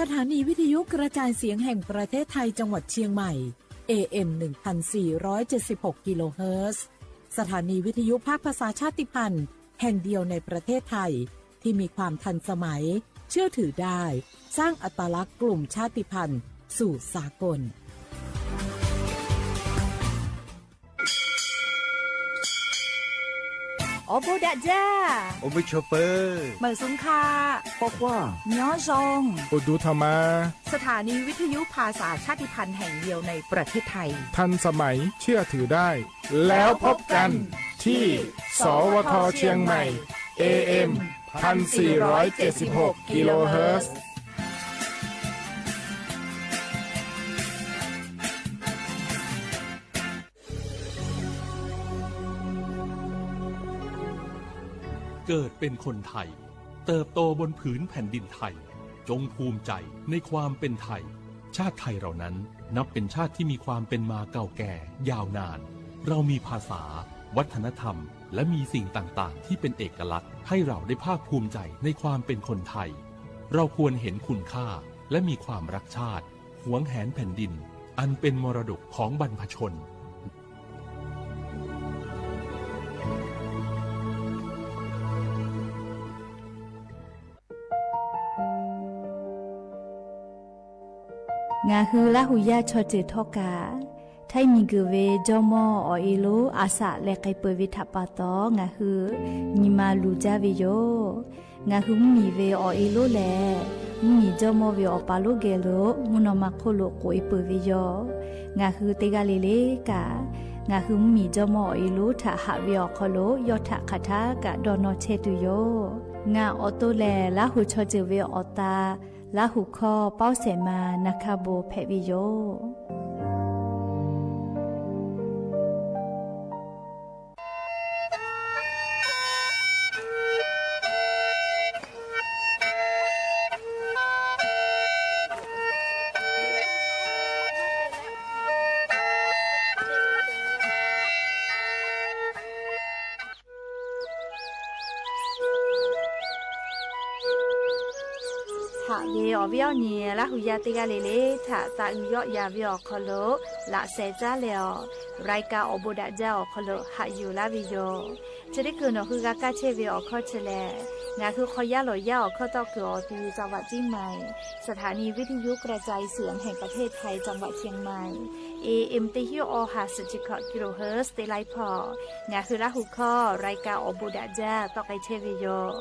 สถานีวิทยุกระจายเสียงแห่งประเทศไทยจังหวัดเชียงใหม่ เอ เอ็ม หนึ่งพันสี่ร้อยเจ็ดสิบหก กิโลเฮิรตซ์ สถานีวิทยุภาคภาษาชาติพันธุ์แห่งเดียวในประเทศไทย ที่มีความทันสมัย เชื่อถือได้ สร้างอัตลักษณ์กลุ่มชาติพันธุ์สู่สากล Awˬ bon daꞈ jaˇ. Awˬ bon chaw peuˬ. Meunˍ suhˍ hk'a. K'awꞈ k'oˆ. Nyi awˬ shawˍ. Awˬ duˬ htaꞈ ma. สถานีวิทยุภาษาชาติพันธุ์แห่งเดียวในประเทศไทย ทันสมัย เชื่อถือได้ แล้วพบกันที่ สวท เชียงใหม่ เอ เอ็ม พันสี่ร้อยเจ็ดสิบหก กิโลเฮิรตซ์ เกิดเป็นคนไทย เติบโตบนผืนแผ่นดินไทย จงภูมิใจในความเป็นไทย ชาติไทยเรานั้นนับเป็นชาติที่มีความเป็นมาเก่าแก่ยาวนาน เรามีภาษา วัฒนธรรม และมีสิ่งต่างๆ ที่เป็นเอกลักษณ์ ให้เราได้ภาคภูมิใจในความเป็นคนไทย เราควรเห็นคุณค่า และมีความรักชาติ หวงแหนแผ่นดิน อันเป็นมรดกของบรรพชน Ngaˬ hui Laˇ huˍ yaˇ chaw ceuˬ htawˇ kaꞈ, htaiˇ miˬ guiˬ ve jawˇ mawˇ awˬ e lonˉ a shaꞈ leh k'ai peuˬ ve htaꞈ pa taw, ngaˬ hui nyi ma luˬ jaˇ ve yoˬ. Ngaˬ hui mvuhˇ miˬ ve awˬ e lonˉ lehˬ, mvuhˇ miˬ jawˇ mawˇ ve awˬ pa lonˉ geh lo mvuhˇ naw ma hk'oˆ lo k'oꞈ e peuˬ ve yoˬ. Ngaˬ hui teˇ g'aˇ le le kaꞈ, ngaˬ hui mvuhˇ miˬ jawˇ mawˇ awˬ e lonˉ htaꞈ haꞈ ve awˬ hk'aw lo yawˇ htaꞈ hk'aˬ htaˇ kaꞈ dawˇ nawˇ chehˇ tuˬ yoˬ. Ngaˬ awˬ to lehˬ, Laˇ huˍ chaw ceuˬ ve awˬ ta Laˇ huˍ hkawˇ Pawˇ Shehˍ ma Naˍ hkaˇ bon hpehꞈ ve yoˬ. Haꞈ ve awˬ viˉ awˬ nyi Laˇ huˍ yaˇ teˇ g'aˇ le le htaꞈ taˍ uiˍ yawˆ yan ve awˬ hk'aw lo laꞈ sheh caˉ leh awˬ, รายการ Awˬ bon daꞈ jaˇ awˬ hk'aw lo haꞈ yuˬ laˇ ve yoˬ. Chi teˇ hkui nawˬ hui g'a kaˇ chehˇ ve awˬ hkawˇ chi lehˬ, ngaˬ hui hk'aw yaˇ lawˬ yaˇ awˬ hkawˇ tawˆ kuiˬ awˬ ti จังหวัดเชียงใหม่ สถานีวิทยุกระจายเสียงแห่งประเทศไทย จังหวัดเชียงใหม่ เอ เอ็ม teˇ hinˉ awˬ ha suhˍ chi hkawꞈ กิโลเฮิรตซ์ teˇ laiˉ hpawˇ, ngaˬ hui Laˇ huˍ hkawˇ รายการ Awˬ bon daꞈ jaˇ tawˆ k'ai chehˇ ve yoˬ.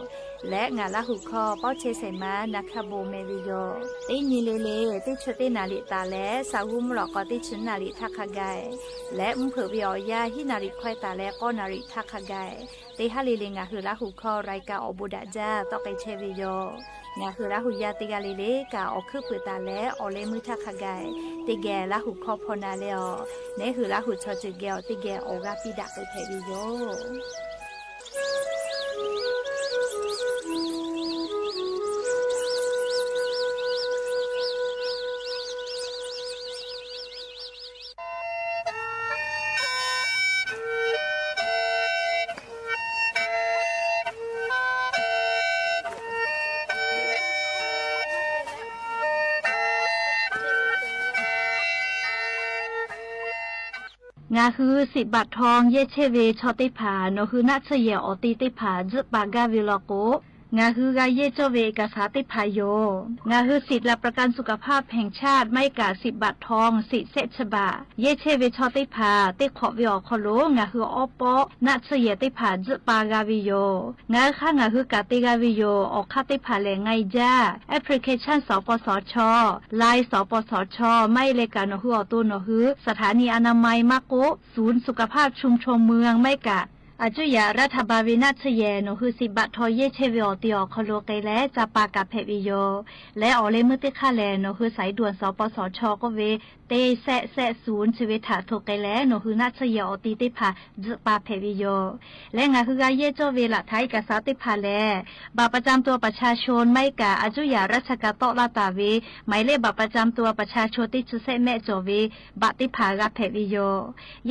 Leh ngaˬ Laˇ huˍ hkawˇ Pawˇ chehˇ Shehˍ ma Naˍ hkaˇ bon meh ve yoˬ. Teˇ nyi le le teˇ chi teˇ naˍ riˍ taˍ leh, sa g'uˇ mvuhˇ lawꞈ k'aw teˇ chi naˍ riˍ htaˇ hk'a gaˬ, leh mvuhˇ hpeuꞈ ve awˬ yanˇ hiˉ naˍ riˍ hkawehˇ taˍ leh k'awˇ naˍ riˍ htaˇ hk'a gaˬ, teˇ haˉ le le ngaˬ hui Laˇ huˍ hkawˇ รายการ Awˬ bon daꞈ jaˇ tawˆ k'ai chehˇ ve yoˬ. Ngaˬ hui Laˇ huˍ yaˇ teˇ g'aˇ le le kaꞈ awˬ hkuiˉ puiˍ taˍ leh awˬ leh meuˇ htaˇ hk'a gaˬ, teˇ geh Laˇ huˍ hkawˇ hpaw na leh awˬ, neˉ hui Laˇ huˍ chaw ceuˬ geh awˬ teˇ geh awˬ g'aˇ piˇ daꞈ k'ai hpehꞈ ve yoˬ. Ngaˬ hui สิทธิ์บัตรทอง yehˇ chehˇ ve chaw teˇ hpaˍ nawˬ hui naˆ tsuhˇ yehˬ awˬ te teˇ hpaˍ tzuhˆ pa gaˇ ve law k'o, ngaˬ hui g'a yehˇ cawˇ ve เอกสาร teˇ hpaˍ yoˬ. Ngaˬ hui สิทธิ์หลักประกันสุขภาพแห่งชาติ maˇ heˆ kaꞈ สิทธิ์บัตรทอง สิทธิ์แสะชะบา yehˇ chehˇ ve chaw teˇ hpaˍ teˇ hk'awꞈ ve awˬ hk'aw lo ngaˬ hui awˉ pawˆ naˆ tsuhˇ yehˬ teˇ hpaˍ tzuhˆ pa g'a ve yoˬ. Ngaˬ hui hk'aˇ ngaˬ hui kaꞈ te g'a ve yoˬ. Awˬ hk'aˇ teˇ hpaˍ lehˬ, ไงจ้า application สปสช, Line สปสช, maˇ heˆ leh kaꞈ nawˬ hui awˬ to nawˬ hui สถานีอนามัย maˇ k'oˆ ศูนย์สุขภาพชุมชนเมือง maˇ heˆ kaꞈ อายุทยารัฐบาล ve naˆ tsuhˇ yehˬ nawˬ hui สิทธิ์บัตรทอง yehˇ chehˇ ve awˬ te awˬ hk'aw lo k'ai leh ca pa kaꞈ hpehꞈ ve yoˬ. Leh awˬ leh meuˇ teˇ hk'aˇ lehˬ, nawˬ hui สายด่วน สปสช k'oˆ ve teˇ แซะแซะศูนย์ chi ve htaꞈ hto k'ai leh nawˬ hui naˆ tsuhˇ yehˬ awˬ te teˇ hpaˍ tzuhˆ pa hpehꞈ ve yoˬ. Leh ngaˬ hui g'a yehˇ cawˇ ve หลักฐานเอกสาร teˇ hpaˍ lehˬ, บัตรประจำตัวประชาชน maˇ heˆ kaꞈ อายุทยาราชการ tawˆ laˇ taˍ ve หมายเลขบัตรประจำตัวประชาชน teˇ chi sehˆ mehˆ cawˬ ve บัตร teˇ hpaˍ g'a hpehꞈ ve yoˬ.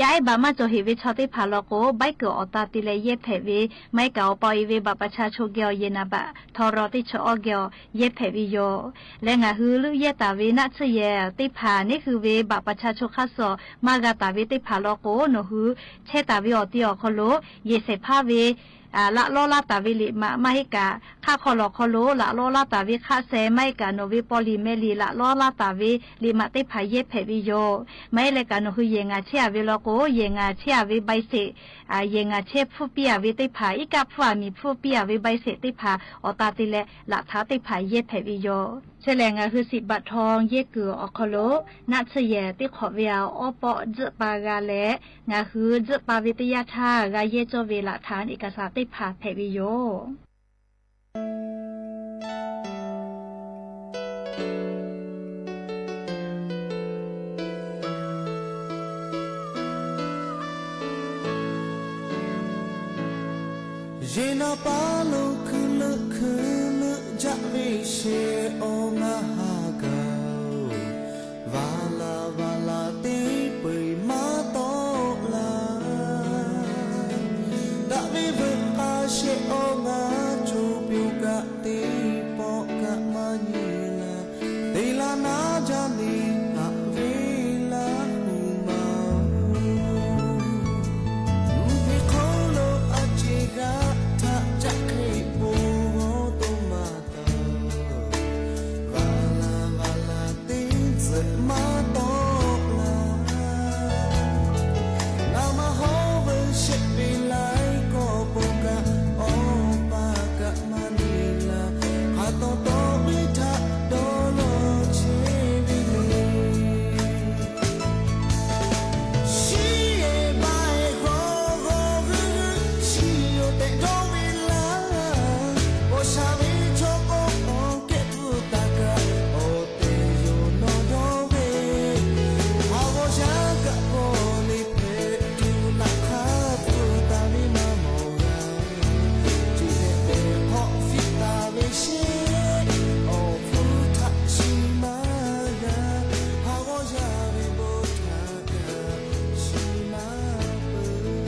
Yaˇ ehˉ บัตร maˇ cawˬ heˍ ve chaw teˇ hpaˍ law k'o, ใบเกิด awˬ ta te leh yehˇ hpehꞈ ve, maˇ heˆ kaꞈ awˬ pa awˬ e ve บัตรประชาชน geh awˬ yehˬ naˍ baꞈ htaw raw teˇ chaw awˇ geh awˬ yehˇ hpehꞈ ve yoˬ. Leh ngaˬ hui leuˆ yehˇ taˍ ve naˆ tsuhˇ yehˬ teˇ hpaˍ neˉ hui ve บัตรประชาชน hk'aˇ suh maˇ g'a taˍ ve teˇ hpaˍ law k'o, nawˬ hui chehˇ taˍ ve awˬ ti awˬ hk'aw lo yehˬ shehˍ hpaˇ ve laꞈ lawˉ laˇ taˍ ve liꞈ maꞈ maˇ heˆ kaꞈ, hk'aˆ hk'aw lawˬ hk'aw lo laꞈ lawˉ laˇ taˍ ve hk'aˆ sheh maˇ heˆ kaꞈ, nawˬ ve paw liꞈ meh liꞈ laꞈ lawˉ laˇ taˍ ve liꞈ maꞈ teˇ hpaˍ yehˇ hpehꞈ ve yoˬ. Maˇ heˆ leh kaꞈ nawˬ hui yehˬ ngaˬ chehˇ a ve law k'o, yehˬ ngaˬ chehˇ a ve ใบเสร็จ, yehˬ ngaˬ chehˇ hpfuhˇ piˇ a ve teˇ hpaˍ, iˉ kaˆ hpfuhˇ a miˬ hpfuhˇ piˇ a ve ใบเสร็จ teˇ hpaˍ awˬ ta te leh laꞈ htaꞈ teˇ hpaˍ yehˇ hpehꞈ ve yoˬ. Chi lehˬ ngaˬ hui บัตรทอง yehˇ kuiˬ awˬ hk'aw lo naˆ tsuhˇ yehˬ teˇ hk'awꞈ ve awˬ awˉ pawˆ tzuhˆ pa g'a leh, ngaˬ hui tzuhˆ pa ve teˇ yanˇ htaˇ g'a yehˇ cawˇ ve laꞈ htaꞈ เอกสาร teˇ hpaˍ hpehꞈ ve yoˬ. Yeˬ naˍ paˍ lo hkui leuˆ hkui leuˆ jaˆ ve shehˍ awˬ ngaˇ ha gaˬ-oˬ, vaˬ laˬ vaˬ laˬ teˇ peu-eˬ maˇ tawˆ la. Daꞈ ve veuꞈ k'a shehˍ awˬ ngaˇ co pyawˬ kaꞈ teˇ pawˆ kaꞈ maˇ nyi la. Te la naˉ jaˇ ve haꞈ ve laˇ tuˬ maˇ-oˬ. Mvuhˇ hpeꞈ hk'oˆ lo a ceˬ g'aˇ htaꞈ caˆ hk'e bon g'awˇ toˇ maˇ taˍ-oˬ, vaˬ laˬ vaˬ laˬ teˇ tcuhꞈ maˇ tawˆ la. Ngaˬ maˇ hawˉ veu shehˆ ve laiˉ kawˆ bon kaꞈ, awˬ pa kaꞈ maˇ nyi la. Hk'a taw taw ve htaꞈ dawˇ lawˬ chehˇ ve le. Shiˉ eˬ baˆ eˬ g'awˇ g'awˇ g'uiˇ g'uiˇ shiˍ yoˬ tehꞈ dawˇ ve laˇ. G'awˬ sha ve chaw k'o awˬ kehˉ pfuhˇ taˍ kaꞈ, awˬ tehˬ yoˬ nawˬ dawˇ ve. Haˍ g'awˇ yaˇ kaꞈ k'awꞈ le hpehꞈ tuˬ laꞈ hk'aˇ pfuhˇ taˍ ve maˇ mawˬ g'a. Ceˬ leh pehˬ hk'awꞈ fiˆ taˍ ve sheˍ, awˬ hpfuhˇ htaꞈ shiˍ maˇ g'a. Haˍ g'awˇ yaˇ ve bon htaꞈ kaꞈ shiˍ maˇ peuˬ.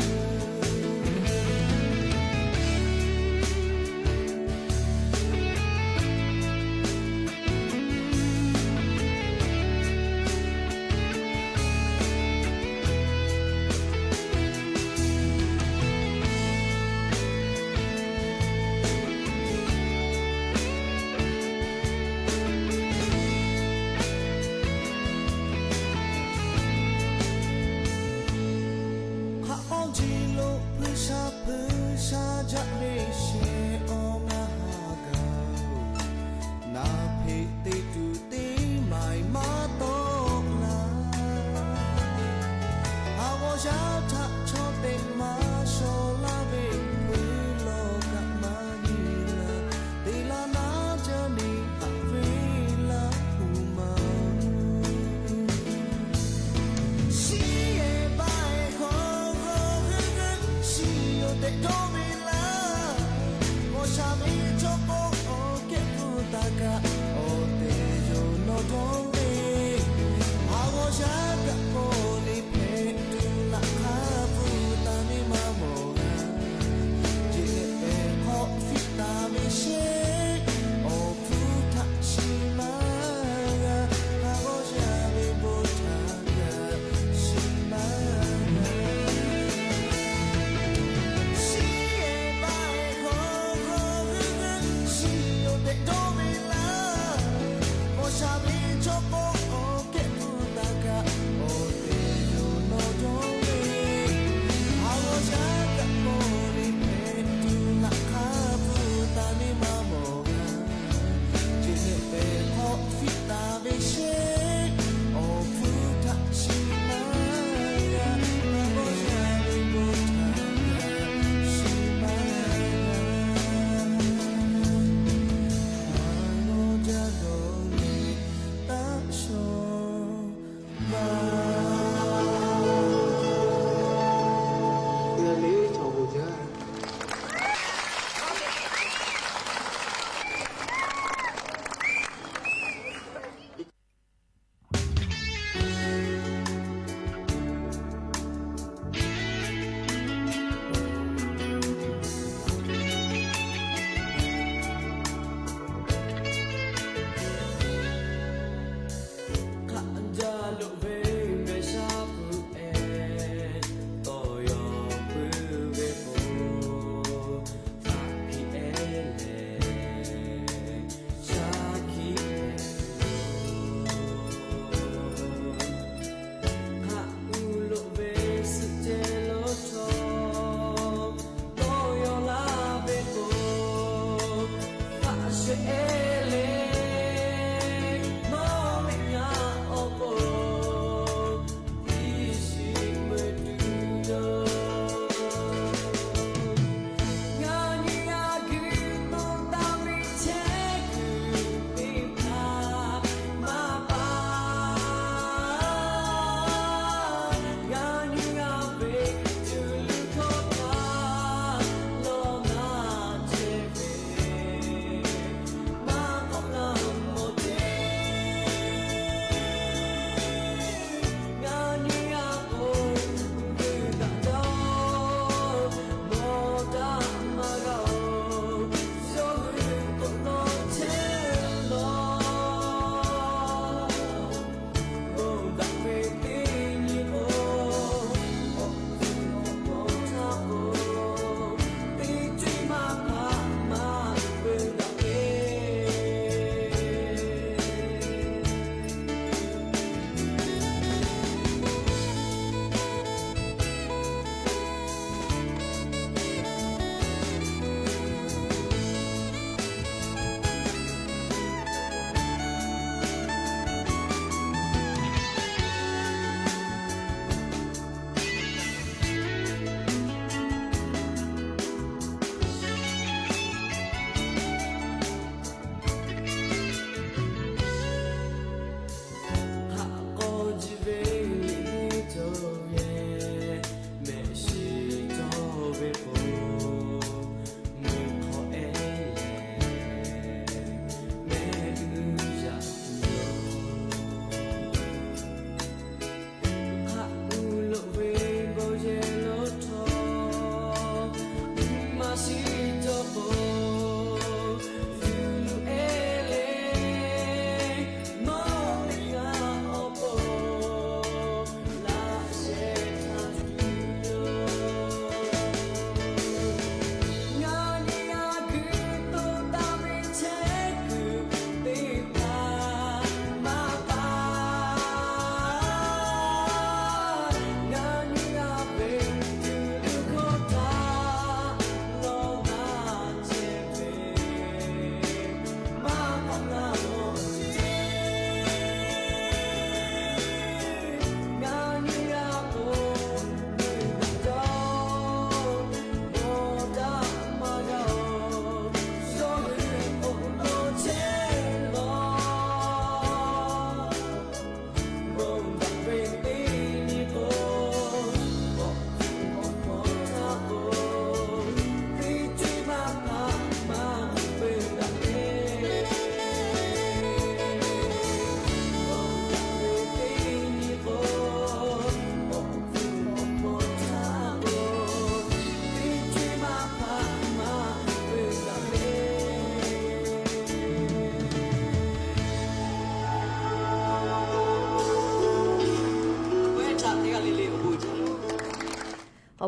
Hk'aˬ awˇ jeˬ lo hpui sha hpui sha jaˆ ve shehˍ awˬ ngaˇ ha gaˬ-oˬ, naˍ hpeꞈ te tuˬ teˇ maiˬ maˇ tawˆ la. Haˍ g'awˇ yaˇ htaꞈ chaw teꞈ maˇ shawˍ laˇ ve, hpui lawˬ kaꞈ maˇ nyi la. Te la naˉ jaˇ ve haꞈ ve laˇ tuˬ maˇ-oˬ. Shiˉ eˬ baˆ eˬ g'awˇ g'awˇ g'uiˇ g'uiˇ shiˍ yoˬ tehꞈ dawˇ ve laˇ. G'awˬ sha ve chaw k'o awˬ kehˉ pfuhˇ taˍ kaꞈ, awˬ tehˬ yoˬ nawˬ dawˇ ve. Haˍ g'awˇ yaˇ kaꞈ k'awꞈ le hpehꞈ tuˬ laꞈ hk'aˇ pfuhˇ taˍ ve maˇ mawˬ g'a. Jeˬ leh pehˬ hk'awꞈ fiˆ taˍ ve sheˍ, awˬ hpfuhˇ htaꞈ shiˍ maˇ g'a. Haˍ g'awˇ yaˇ ve bon htaꞈ kaꞈ shiˍ maˇ g'a. Shiˉ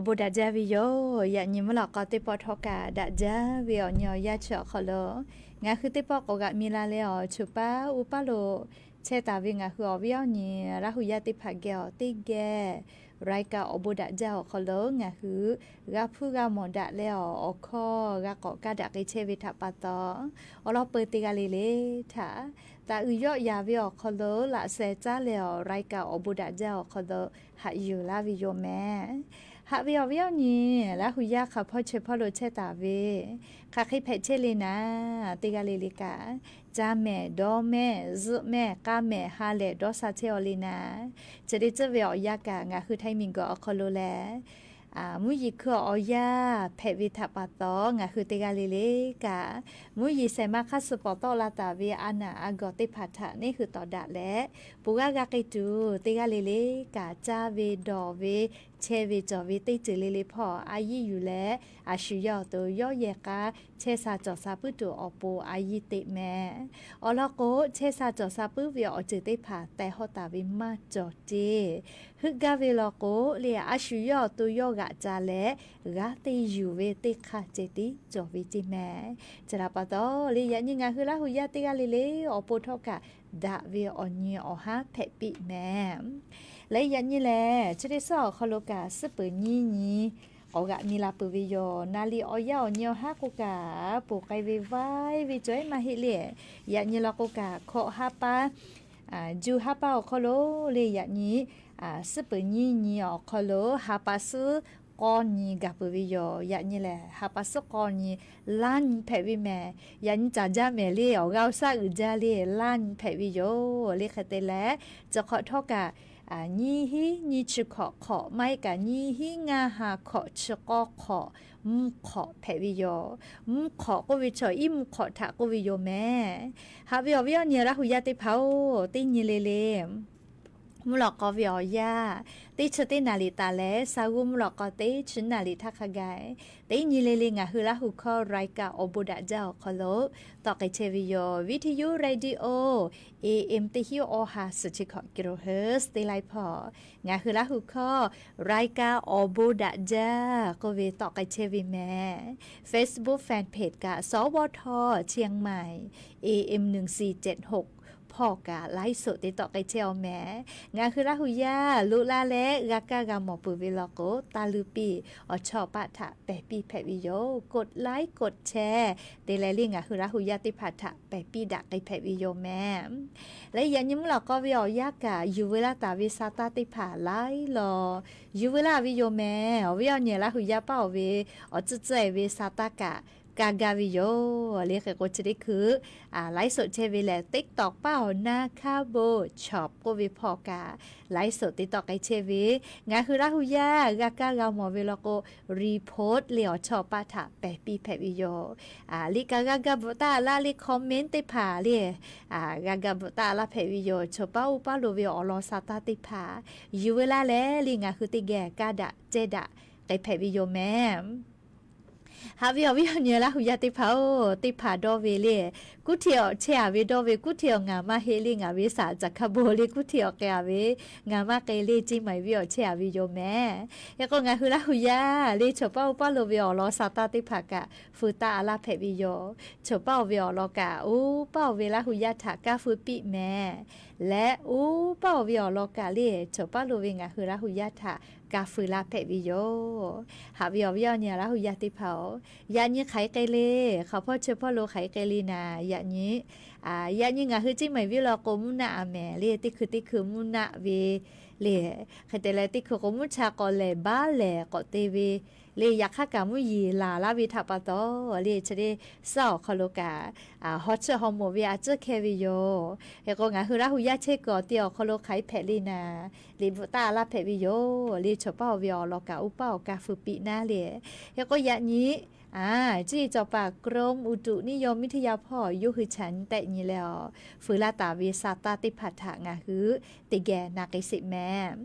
Awˬ bon daꞈ jaˇ ve yoˬ. Yaꞈ nyi mvuhˇ lawꞈ k'aw teˇ pawˆ htawˇ kaꞈ daꞈ jaˇ ve awˬ nyi awˬ yanˇ chi awˬ hk'aw lo, ngaˬ hui teˇ pawˆ k'awꞈ g'aꞈ mi la leh awˬ choˬ paˉ uˉ paˉ lo chehˇ taˍ ve ngaˬ hui awˬ viˉ awˬ nyi Laˇ hu yaˇ teˇ hpaˍ geh awˬ teˇ geh รายการ awˬ bon daꞈ jaˇ awˬ hk'aw lo ngaˬ hui g'a hpuˇ g'a mawˬ daꞈ leh awˬ, awˬ hkawˇ g'a k'awꞈ kaˇ daꞈ k'ai chehˇ ve htaꞈ pa taw, awˬ lawn peu teˇ g'aˇ le le htaꞈ taˍ uiˍ yawˆ yaˍ ve awˬ hk'aw lo laꞈ sheh caˉ leh awˬ รายการ awˬ bon daꞈ jaˇ awˬ hk'aw lo haꞈ yuˬ laˇ ve yoˬ mehˍ. Haꞈ ve awˬ viˉ awˬ nyi Laˇ hu yaˇ hk'aˬ hpawˇ chi hpawˇ lo chehˇ taˍ ve, hk'aˬ hk'e hpehꞈ chehˇ le naˍ, teˇ g'aˇ le le kaꞈ, caˇ mehˍ, dawˇ mehˍ, zuhˆ mehˍ, k'aˇ mehˍ, ha lehˬ dawˇ sha chehˇ aw le naˍ, chi teˇ ceuˬ ve awˬ yanˇ kaꞈ ngaˬ hui Htaiˇ miˬguiˬ awˬ hk'aw lo leh mvuhˇ yeˬ hkui awˬ yanˇ hpehꞈ ve htaꞈ pa taw, ngaˬ hui teˇ g'aˇ le le kaꞈ, mvuhˇ yeˬ shehˍ ma hk'aˇ suh pawˍ tawˆ la taˍ ve a naˬ a gawˬ teˇ hpaˍ htaꞈ neˇ hui tawˍ daꞈ leh, pon g'aˇ g'a k'ai tuˬ teˇ g'aˇ le le kaꞈ, caˇ ve dawˬ ve, chehˇ ve cawˬ ve teˇ ceuˬ le le hpawˇ a yiˇ yuˬ leh, a shu yawˇ awˬ to yawˇ yehˬ k'a chehˇ sha cawˬ sha puiˉ tuˬ awˬ pon a yiˇ teꞈ mehˍ. Awˬ lawn k'o, chehˇ sha cawˬ sha puiˉ ve awˬ ceuˬ teˇ hpaˍ teh hawˇ taˍ ve maˇ cawˬ ceˇ. Heuˆ gaˇ ve law k'o, le a shu yawˇ awˬ to yawˇ g'aꞈ ca leh g'aˇ teˇ yuˬ ve teˇ hk'aˇ ceh tiˉ cawˬ ve ceˇ mehˍ. Chi htaꞈ pa taw le, yaꞈ nyi ngaˬ hui Laˇ hu yaˇ teˇ g'aˇ le le awˬ pon htawˇ kaꞈ daꞈ ve awˬ nyi awˬ haˉ hpehꞈ piˇ mehˍ. Leh yaꞈ nyi lehˬ, chi teˇ suhˉ awˬ hk'aw lo kaꞈ suhˉ peuˬ nyiˇ nyi k'awꞈ g'aꞈ mi la peuˬ ve yoˬ. Naˍ liꞈ awˬ yanˇ awˬ nyi awˬ haˉ k'o kaꞈ ponˬ k'ai ve vaiˇ ve cawˬ ehˉ maˇ heˆ le. Yaꞈ nyi law k'o kaꞈ hkawꞈ ha pa, June ha pa awˬ hk'aw lo le, yaꞈ nyi suhˉ peuˬ nyiˇ nyi awˬ hk'aw lo ha pa suhˉ k'awˇ nyi gaˬ peuˬ ve yoˬ. Yaꞈ nyi lehˬ, ha pa suhˉ k'awˇ nyi laˇ nyi hpehꞈ ve mehˍ. Yaꞈ nyi caˬ jaˇ mehˍ le, awˬ g'aˇ awˬ shaˉ uiˍ jaˇ le, laˇ nyi hpehꞈ ve yoˬ. Le hk'e te leh, chi hk'awꞈ htawˇ kaꞈ nyiˇ hinˉ nyiˇ chi hkawꞈ hk'awꞈ maˇ heˆ kaꞈ nyiˇ hinˉ ngaˇ ha hkawꞈ chi k'awˇ hk'awꞈ mvuhˇ hk'awꞈ hpehꞈ ve yoˬ. Mvuhˇ hk'awꞈ k'oˆ ve chaw iˉ mvuhˇ hk'awꞈ htaꞈ k'oˆ ve yoˬ mehˍ. Haꞈ ve awˬ viˉ awˬ nyi Laˇ hu yaˇ teˇ hpaˍ-oˬ, teˇ nyi le le mvuhˇ lawꞈ k'aw ve awˬ yanˇ, teˇ chi teˇ naˍ liꞈ taˍ leh, sa g'uˇ mvuhˇ lawꞈ k'aw teˇ chi naˍ liꞈ htaˇ hk'a gaˬ, teˇ nyi le le ngaˬ hui Laˇ hu hkawˇ รายการ awˬ bon daꞈ jaˇ awˬ hk'aw lo tawˆ k'ai chehˇ ve yoˬ. วิทยุ radio AM teˇ hinˉ awˇ ha suhˍ chi hkawꞈ กิโลเฮิรตซ์ teˇ laiˉ hpawˇ, ngaˬ hui Laˇ hu hkawˇ รายการ awˬ bon daꞈ jaˇ k'oˆ ve tawˆ k'ai chehˇ ve mehˍ. Facebook fan page kaꞈ สวท เชียงใหม่ AM หนึ่งสี่เจ็ดหก hpawˇ kaꞈ ไลฟ์สด te tawˆ k'ai chehˇ aw mehˍ. Ngaˬ hui Laˇ hu yaˇ loꞈ la leh g'a kaˇ g'a mawˬ peuˬ ve law k'o, taˇ luˇ piˇ, awˬ chawˇ paˆ htaꞈ pehˬ piˇ hpehꞈ ve yoˬ. กดไลค์ กดแชร์ te leh le ngaˬ hui Laˇ hu yaˇ teˇ hpaˍ htaꞈ pehˬ piˇ daꞈ k'ai hpehꞈ ve yoˬ mehˍ. Leh yaꞈ nyi mvuhˇ lawꞈ k'aw ve awˬ yanˇ kaꞈ yuˬ veu laˇ taˍ ve sa taˇ teˇ hpaˍ laiˉ law yuˬ veu laˇ ve yoˬ mehˍ. Awˬ viˉ awˬ nyi Laˇ hu yaˇ paˉ awˬ ve awˬ tcuhˉ tcuhˉ e ve sa taˇ kaꞈ kaˇ gaˇ ve yoˬ. Le hk'e k'o chi teˇ hkui ไลฟ์สด chehˇ ve lehˬ, TikTok paˉ awˬ na คาโบช็อป k'oˆ ve hpawˇ kaꞈ ไลฟ์สด te tawˆ k'ai chehˇ ve, ngaˬ hui Laˇ hu yaˇ g'a kaˇ g'a mawˬ ve law k'o, repost le awˬ chawˇ paˆ htaꞈ pehˬ piˇ hpehꞈ ve yoˬ. Liꞈ kaꞈ g'a ga bvuhꞈ taˇ laˇ le, comment teˇ hpaˍ le g'a ga bvuhꞈ taˇ laˇ hpehꞈ ve yoˬ. Chaw paˉ uˉ paˉ lo ve awˬ lawn sa taˇ teˇ hpaˍ yuˬ veu laˇ leh le ngaˬ hui teˇ geh kaˇ daꞈ cehˇ daꞈ k'ai hpehꞈ ve yoˬ mehˍ. Haꞈ ve awˬ viˉ awˬ nyi Laˇ hu yaˇ teˇ hpaˍ-oˬ, teˇ hpaˍ dawˇ ve le, kuˉ hti awˬ chehˇ a ve dawˇ ve, kuˉ hti awˬ ngaˬ maˇ heˆ le, ngaˬ ve saˍ caˬ hkaˇ bon le, kuˉ hti awˬ k'ai a ve ngaˬ maˇ k'ai le, Ceˇ maiˍ viˇ awˬ chehˇ a ve yoˬ mehˍ. Hk'e k'o ngaˬ hui Laˇ hu yaˇ le chaw paˉ uˉ paˉ lo ve awˬ lawn sa taˇ teˇ hpaˍ kaꞈ feu taˇ a laˇ hpehꞈ ve yoˬ. Chaw paˉ oˬ ve awˬ lawn kaꞈ uˉ paˉ oˬ ve Laˇ hu yaˇ htaꞈ kaˇ feu piˇ mehˍ. Leh uˉ paˉ oˬ ve awˬ lawn kaꞈ le chaw paˉ lo ve ngaˬ hui Laˇ hu yaˇ htaꞈ kaˇ feu laˇ hpehꞈ ve yoˬ. Haꞈ ve awˬ viˉ awˬ nyi Laˇ hu yaˇ teˇ hpaˍ-oˬ, yaꞈ nyi hk'aˬ hk'e k'ai le, hk'aˬ hpawˇ chi hpawˇ lo hk'aˬ hk'e k'ai le naˍ, yaꞈ nyi, yaꞈ nyi ngaˬ hui Ceˇ maiˍ viˇ law k'o mvuhˇ naˆ a mehˍ le, teˇ hkui teˇ hkui mvuhˇ naˆ ve le. Hk'e te leh teˇ hkui k'o mvuhˇ cha k'awꞈ lehˬ baˉ lehˬ k'awꞈ te ve le, yaꞈ hk'aˇ kaꞈ mvuhˇ yeˬ laˬ laˇ ve htaꞈ pa taw le, chi teˇ suhˉ awˬ hk'aw lo kaꞈ haw chiˇ haw moˍ ve a ciˉ hkeh ve yoˬ. Hk'e k'o ngaˬ hui Laˇ hu yaˇ chehˇ kuiˬ awˬ te awˬ hk'aw lo hk'aˬ hk'e hpehꞈ le naˍ, liꞈ bvuhꞈ taˇ a laˇ hpehꞈ ve yoˬ. Le chaw paˉ oˬ ve awˬ lawn kaꞈ uˉ paˉ oˬ kaˇ feu piˇ naˉ le. Hk'e k'o yaꞈ nyi cuˇ yiˍ cawˬ paˍ กรมอุตุนิยมวิทยา hpawˇ yawˇ hui chaꞈ nyi tehˆ nyi leh awˬ feu laˇ taˍ ve sa taˇ teˇ hpaˍ htaꞈ ngaˬ hui teˇ geh na k'ai sheˍ mehˍ.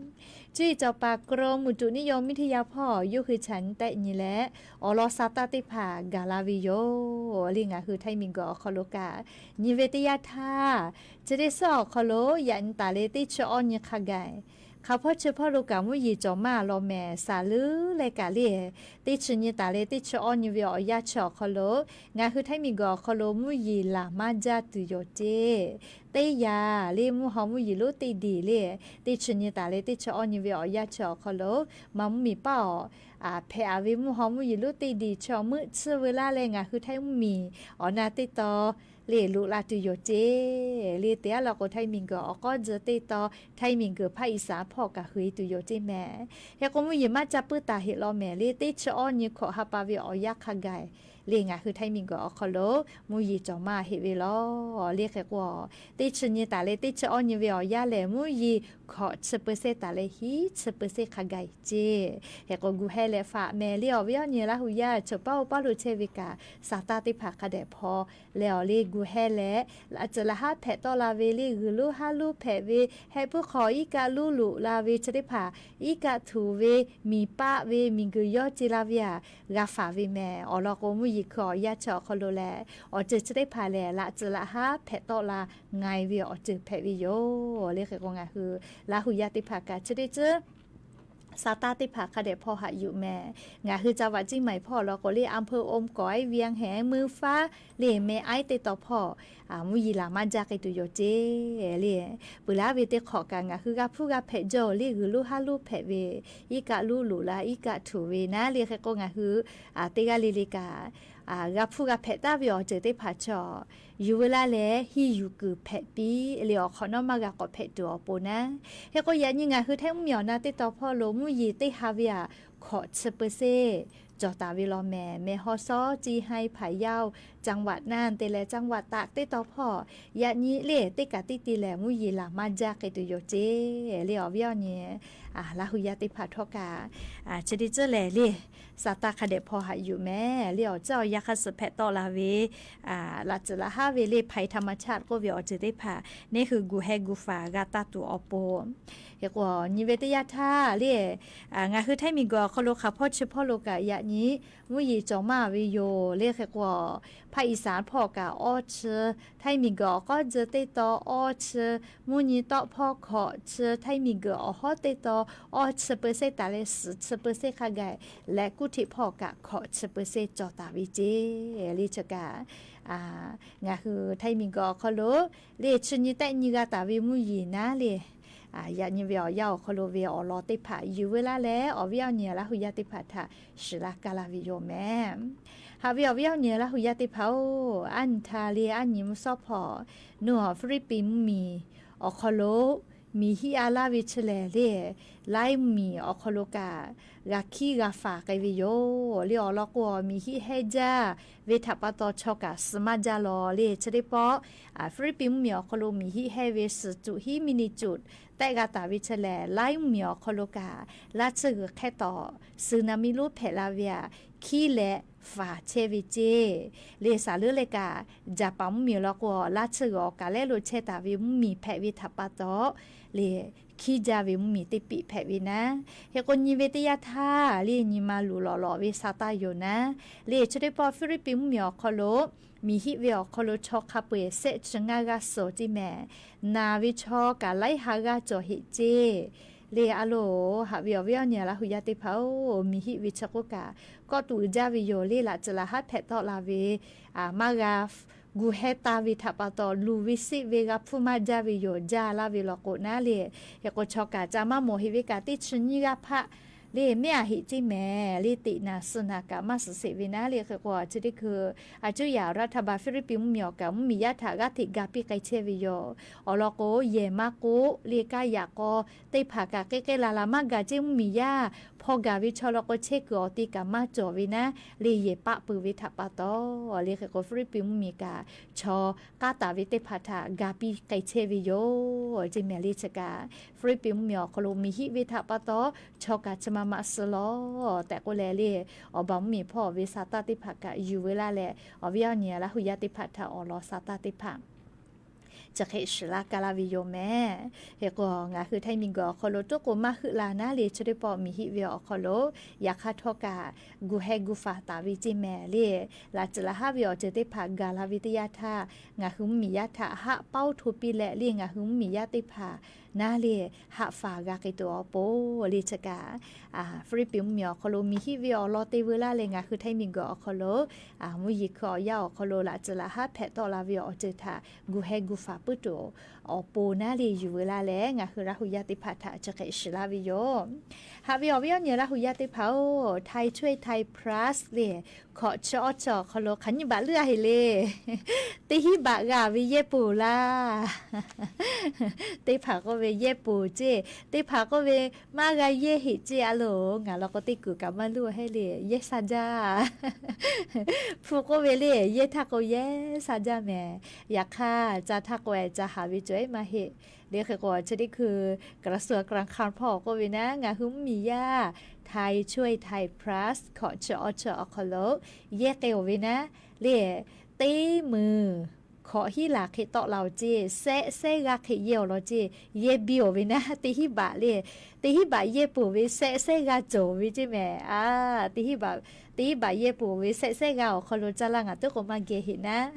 Cuˇ yiˍ cawˬ paˍ กรมอุตุนิยมวิทยา hpawˇ yawˇ hui chaꞈ nyi tehˆ nyi leh awˬ lawn sa taˇ teˇ hpaˍ gaˬ la ve yoˬ. Le ngaˬ hui Htaiˇ miˬguiˬ awˬ hk'aw lo kaꞈ nyi ve teˇ yanˇ htaˇ, chi teˇ suhˉ awˬ hk'aw lo yaꞈ nyi taˍ le teˇ chi awˇ nyi hk'a gaˬ Hk'aˬ hpawˇ chi hpawˇ lo kaꞈ mvuhˇ yeˬ cawˬ maˇ law mehˍ. Saˍ leuˉ leh kaꞈ le, teˇ chi nyi taˍ leh teˇ chi awˇ nyi ve awˬ yanˇ chi awˬ hk'aw lo, ngaˬ hui Htaiˇ miˬguiˬ awˬ hk'aw lo mvuhˇ yeˬ laˬ maˇ jaˇ tuˬ yoˬ ceˇ. Teˇ yanˇ le, mvuhˇ haw mvuhˇ yeˬ lonˉ teˇ diˬ le, teˇ chi nyi taˍ leh teˇ chi awˇ nyi ve awˬ yanˇ chi awˬ hk'aw lo, maˇ mvuhˇ miˬ paˆ awˬ hpehꞈ a ve mvuhˇ haw mvuhˇ yeˬ lonˉ teˇ diˬ chi awˬ meuˆ tsuhˇ veu laˇ leh ngaˬ hui Htaiˇ mvuhˇ miˬ awˬ na teˇ taw le loꞈ la tuˬ yoˬ ceˇ. Le te a law k'o, Htaiˇ miˬguiˬ awˬ k'awˇ tzuhꞈ teˇ taw, Htaiˇ miˬguiˬ hpaˇ iˍ saˍ hpawˇ kaꞈ hui e tuˬ yoˬ ceˇ mehˍ. Hk'e k'o, mvuhˇ yeˬ maˇ ca puiˉ taˍ heꞈ law mehˍ le, teˇ chi awˇ nyi hkawꞈ ha pa ve awˬ yanˇ hk'a gaˬ le ngaˬ hui Htaiˇ miˬguiˬ awˬ hk'aw lo mvuhˇ yeˬ cawˬ maˇ heˆ ve law. Le hk'e k'o, teˇ chi nyi taˍ leh teˇ chi awˇ nyi ve awˬ yanˇ lehˬ, mvuhˇ yeˬ hkawꞈ chi เปอร์เซ็นต์ taˍ leh hiˉ chi เปอร์เซ็นต์ hk'a gaˬ ceˇ. Hk'e k'o, gu heh leh faꞈ mehˍ le awˬ viˉ awˬ nyi Laˇ hu yaˇ chaw paˇ oˇ paˇ lo chehˇ ve kaꞈ, saˍ taˇ teˇ hpaˍ hk'a dehꞈ hpaw leh awˬ le gu heh leh, laꞈ tcuhˍ laꞈ haˉ hpehꞈ tawˆ la ve le, g'uiˬ lonˉ haˉ lonˉ hpehꞈ ve, heh puiˉ hk'aw iˉ kaˆ lonˉ loꞈ la ve chi teˇ hpaˍ, iˉ kaˆ htuˍ ve, miˬ paˆ ve, miˬguiˬ yawˇ ce la ve aꞈ g'a faˍ ve mehˍ. Awˬ lawn k'o, mvuhˇ yeˬ hkui awˬ yanˇ chi awˬ hk'aw lo lehˬ, awˬ ceuˬ chi teˇ hpaˍ lehˬ, laꞈ tcuhˍ laꞈ haˉ hpehꞈ tawˆ la nga e ve awˬ ceuˬ hpehꞈ ve yoˬ. Le hk'e k'o, ngaˬ hui Laˇ hu yaˇ teˇ hpaˍ kaꞈ chi teˇ ceuˬ saˍ taˇ teˇ hpaˍ hk'a dehꞈ hpaw haꞈ yuˬ mehˍ. Ngaˬ hui ca vaꞈ ciˇ maiˍ hpawˇ awˬ lawn k'o le, อำเภอโอมก๋อย เวียงแหง เมืองฟ้า le meh aiˉ teˇ taw hpawˇ mvuhˇ yeˬ laˬ maˇ jaˇ k'ai tuˬ yoˬ ceˇ. Le peuˬ laˇ ve teˇ hk'awꞈ kaꞈ ngaˬ hui g'a hpuˇ g'a hpehꞈ jaˇ le, g'uiˬ lonˉ haˉ lonˉ hpehꞈ ve, iˉ kaˆ lonˉ loꞈ la iˉ kaˆ htuˍ ve naˉ. Le hk'e k'o, ngaˬ hui teˇ g'aˇ le le kaꞈ g'a hpuˇ g'a hpehꞈ taˍ ve awˬ ceuˬ teˇ hpaˍ chaw yuˬ veu laˇ leh, henˇ yuˬ kuiˬ hpehꞈ piˇ le awˬ hk'awꞈ nawˉ maˇ g'a k'awꞈ hpehꞈ tuˬ awˬ pon naˉ. Hk'e k'o, yaꞈ nyi ngaˬ hui Htaiˇ mvuhˇ miˬ awˬ na teˇ taw hpawˇ lo mvuhˇ yeˬ teˇ ha ve aꞈ hkawꞈ chi เปอร์เซ็นต์ cawˬ taˍ ve law mehˍ. Meh haw sawˉ, เชียงราย พะเยา จังหวัดน่าน te leh จังหวัดตาก teˇ taw hpawˇ yaꞈ nyi le teˇ kaꞈ teˇ te lehˬ mvuhˇ yeˬ laˬ maˇ jaˇ k'ai tuˬ yoˬ ceˇ. Le awˬ viˉ awˬ nyi Laˇ hu yaˇ teˇ hpaˍ htawˇ kaꞈ chi teˇ ceuˬ lehˬ le, saˍ taˇ hk'a dehꞈ hpaw haꞈ yuˬ mehˍ. Le awˬ ceuˬ awˬ yanˇ hk'a suh hpehꞈ tawˆ la ve, laꞈ tcuhˍ laꞈ haˉ ve le ภัยธรรมชาติ k'oˆ ve awˬ ceuˬ teˇ hpaˍ neˇ hui gu heh gu faˍ g'a taˇ tuˬ awˬ pon, hk'e k'o, nyi ve teˇ yanˇ htaˇ le, ngaˬ hui Htaiˇ miˬguiˬ awˬ hk'aw lo hk'aˬ hpawˇ chi hpawˇ lo kaꞈ yaꞈ nyi mvuhˇ yeˬ cawˬ maˇ ve yoˬ. Le hk'e k'o, hpaˇ iˍ saˍ hpawˇ kaꞈ awˇ chi, Htaiˇ miˬguiˬ awˬ k'awˇ tzuhꞈ teˇ taw awˇ chi, mvuhˇ nyi tawˆ hpawˇ hkawꞈ chi, Htaiˇ miˬguiˬ awˬ hawˉ teˇ taw awˇ chi เปอร์เซ็นต์ taˍ leh suhˍ chi เปอร์เซ็นต์ hk'a gaˬ leh kuˇ hteꞈ hpawˇ kaꞈ hkawꞈ chi เปอร์เซ็นต์ cawˬ taˍ ve ceˇ. Le chi kaꞈ ngaˬ hui Htaiˇ miˬguiˬ awˬ hk'aw lo le chi nyi tehˆ nyi g'a taˍ ve mvuhˇ yeˬ naˉ le, yaꞈ nyi ve awˬ yanˇ awˬ hk'aw lo ve awˬ lawn teˇ hpaˍ yuˬ veu laˇ leh, awˬ viˉ awˬ nyi Laˇ hu yaˇ teˇ hpaˍ htaꞈ shiˍ laˇ kaˇ laˇ ve yoˬ mehˍ. Haꞈ ve awˬ viˉ awˬ nyi Laˇ hu yaˇ teˇ hpaˍ-oˬ, aˉ nyi htaˇ le aˉ nyi mvuhˇ shawˉ hpawˇ, nawˬ Hpiˇliˇpiˆ mvuhˇ miˬ awˬ hk'aw lo miˬ hiˆ a laˇ ve chi lehˬ le, laiˉ mvuhˇ miˬ awˬ hk'aw lo kaꞈ g'a hkiˉ g'a faˍ k'ai ve yoˬ. Le awˬ lawn k'o, miˬ hiˆ hehnˇ jaˇ ve htaꞈ pa taw chaw kaꞈ suh maˇ jaˇ law le. Chi teˇ pawˆ Hpiˇliˇpiˆ mvuhˇ miˬ awˬ hk'aw lo miˬ hiˆ hehnˇ ve suhˍ cuꞈ hiˉ แมกนิจูด tehˆ g'a taˍ ve chi lehˬ, laiˉ mvuhˇ miˬ awˬ hk'aw lo kaꞈ laˇ tsuhˇ g'uiˬ hk'ehˇ tawˍ สึนามิ lonˉ hpehꞈ la ve aꞈ hkiˉ leh faˍ chehˇ ve ceˇ. Le saˍ leuˉ leh kaꞈ, Jaˍpaˍ mvuhˇ miˬ awˬ lawn k'o, laˇ tsuhˇ g'uiˬ awˬ kaˍ lehˉ lo chehˇ taˍ ve mvuhˇ miˬ hpehꞈ ve htaꞈ pa taw le, hkiˉ jaˇ ve mvuhˇ miˬ teˇ piꞈ hpehꞈ ve naˉ. Hk'e k'o, nyi ve teˇ yanˇ htaˇ le nyi ma luˬ lawꞈ lawꞈ ve sa taˇ yoˬ naˉ. Le chi teˇ pawˆ Hpiˇliˇpiˆ mvuhˇ miˬ awˬ hk'aw lo miˬ hiˆ ve awˬ hk'aw lo chaw hk'a peu-eˬ sehˆ chi ngaˇ g'aˇ suhˍ ceˇ mehˍ. Naˬ ve chaw kaꞈ laiˉ ha g'aˇ cawˬ heꞈ ceˇ. Le a loˬ, haꞈ ve awˬ viˉ awˬ nyi Laˇ hu yaˇ teˇ hpaˍ-oˬ, miˬ hiˆ ve chi k'oˆ kaꞈ kawˆ tuꞈ uiˍ jaˇ ve yoˬ. Le laꞈ tcuhˍ laꞈ haˉ hpehꞈ tawˆ la ve, maˇ g'a gu heh taˇ ve htaꞈ pa taw, luˬ ve seˆ ve g'a hpfuhˇ maˇ jaˇ ve yoˬ. Jaˇ laˇ ve law k'o naˉ le, hk'e k'o chaw kaꞈ ca maˇ mawˬ heˆ ve kaꞈ teˇ chi nyiˇ g'aˇ hpaˆ le mehˉ a heˆ ceˇ mehˍ. Le teꞈ naˬ suh naˬ kaꞈ maˇ suhˍ sheˍ ve naˉ le. Hk'e k'o chi teˇ hkui a cuˉ yaꞈ รัฐบาล Hpiˇliˇpiˆ mvuhˇ miˬ awˬ kaꞈ mvuhˇ miˬ yaˇ htaꞈ g'aˇ hteꞈ ga piˇ k'ai chehˇ ve yoˬ. Awˬ lawn k'o, yehˬ maˇ k'oˆ le kaˇ yaꞈ k'aw teˇ hpaˍ kaꞈ k'ehˉ k'ehˉ la la maˇ ga ceˇ. Mvuhˇ miˬ yaˇ hpaw gaˬ ve chaw law k'o chehˇ kuiˬ awˬ te kaꞈ maˇ cawˬ ve naˉ le, yehˬ paˆ peuˬ ve htaꞈ pa taw le. Hk'e k'o Hpiˇliˇpiˆ mvuhˇ miˬ kaꞈ chaw k'aˉ taˍ ve teˇ hpaˍ htaꞈ ga piˇ k'ai chehˇ ve yoˬ ceˇ mehˍ. Le chi kaꞈ Hpiˇliˇpiˆ mvuhˇ miˬ awˬ hk'aw lo miˬ hiˆ ve htaꞈ pa taw, chaw kaꞈ chi ma ma suh law tehꞈ k'oˆ leh le, awˬ baˬ mvuhˇ miˬ hpawˇ ve sa taˇ teˇ hpaˍ kaꞈ yuˬ veu laˇ leh, awˬ viˉ awˬ nyi Laˇ hu yaˇ teˇ hpaˍ htaꞈ awˬ lawn sa taˇ teˇ hpaˍ chi hk'e shiˍ laˇ kaˇ laˇ ve yoˬ mehˍ. Hk'e k'o, ngaˬ hui Htaiˇ miˬguiˬ awˬ hk'aw lo toˉ k'o maˇ heuˆ la naˉ le, chi teˇ pawˆ miˬ hiˆ ve awˬ hk'aw lo yaꞈ hk'aˇ htawˇ kaꞈ gu heh gu faˍ taˍ ve ceˇ mehˍ. Le laꞈ tcuhˍ laꞈ haˉ ve awˬ ceuˬ teˇ hpaˍ gaˬ la ve teˇ yanˇ htaˇ, ngaˬ hui mvuhˇ miˬ yaˇ htaꞈ haˆ paoˉ hto piˇ leh le, ngaˬ hui mvuhˇ miˬ yaˇ teˇ hpaˍ naˉ le, haꞈ faˍ g'a k'ai tuˬ awˬ pon le chi kaꞈ, Hpiˇliˇpiˆ mvuhˇmiˬ awˬ hk'aw lo miˬ hiˆ ve awˬ lawn te veu laˇ leh ngaˬ hui Htaiˇ miˬguiˬ awˬ hk'aw lo, mvuhˇ yeˬ hkui awˬ yanˇ awˬ hk'aw lo laꞈ tcuh laꞈ haˉ hpehꞈ tawˆ la ve awˬ ceuˬ htaꞈ gu heh gu faˍ puiˉ tuˬ awˬ pon naˉ le yuˬ veu laˇ leh ngaˬ hui Laˇ hu yaˇ teˇ hpaˍ htaꞈ chi hk'e shiˍ laˇ ve yoˬ. Haꞈ ve awˬ viˉ awˬ nyi Laˇ hu yaˇ teˇ hpaˍ-oˬ, Thai Cueh Thai Plus le, hkawꞈ chi awˇ chi awˬ hk'aw lo hk'aˬ nyiˇ baꞈ leuˉ a heˍ le. Teˇ hinˉ baꞈ g'a ve yehˇ peuˬ laˇ. Teˇ hpaˍ k'oˆ ve yehˇ peuˬ ceˇ, teˇ hpaˍ k'oˆ ve maˇ g'a yehˇ heꞈ ceˇ a loˬ. Ngaˬ law k'o teˇ kuiˬ kaꞈ maˇ luˇ heˆ le, yehˇ sha jaˇ. Hpu k'oˆ ve le, yehˇ htaˇ k'o yehˇ sha jaˇ mehˍ. Yaꞈ hk'aˇ ca htaˇ k'o ca haˍ ve cawˬ ehˉ maˇ heˆ. Le hk'e k'o chi teˇ hkui กระทรวงการคลัง hpawˇ k'oˆ ve naˉ, ngaˬ hui mvuhˇmiˬ yaˇ Thai Cueh Thai Plus hkawꞈ chi awˇ chi awˬ hk'aw lo yehˇ k'ai-oˬ ve naˉ le, teˇ meunˍ hkawꞈ hinˉ laˬ hk'e tawˆ la-oˬ ceˇ, shehˆ shehˆ g'aˇ hk'e yehˇ-oˬ law ceˇ, yehˇ biˇ-oˬ ve naˉ teˇ hinˉ baꞈ le, teˇ hinˉ baꞈ yehˇ peuˬ ve shehˆ shehˆ g'aˇ cawˬ ve ceˇ mehˍ. Teˇ hinˉ baꞈ yehˇ peuˬ ve shehˆ shehˆ g'aˇ awˬ hk'aw lo caˇ laˇ ngaˬ tuˉ k'o maˇ geh heꞈ naˉ.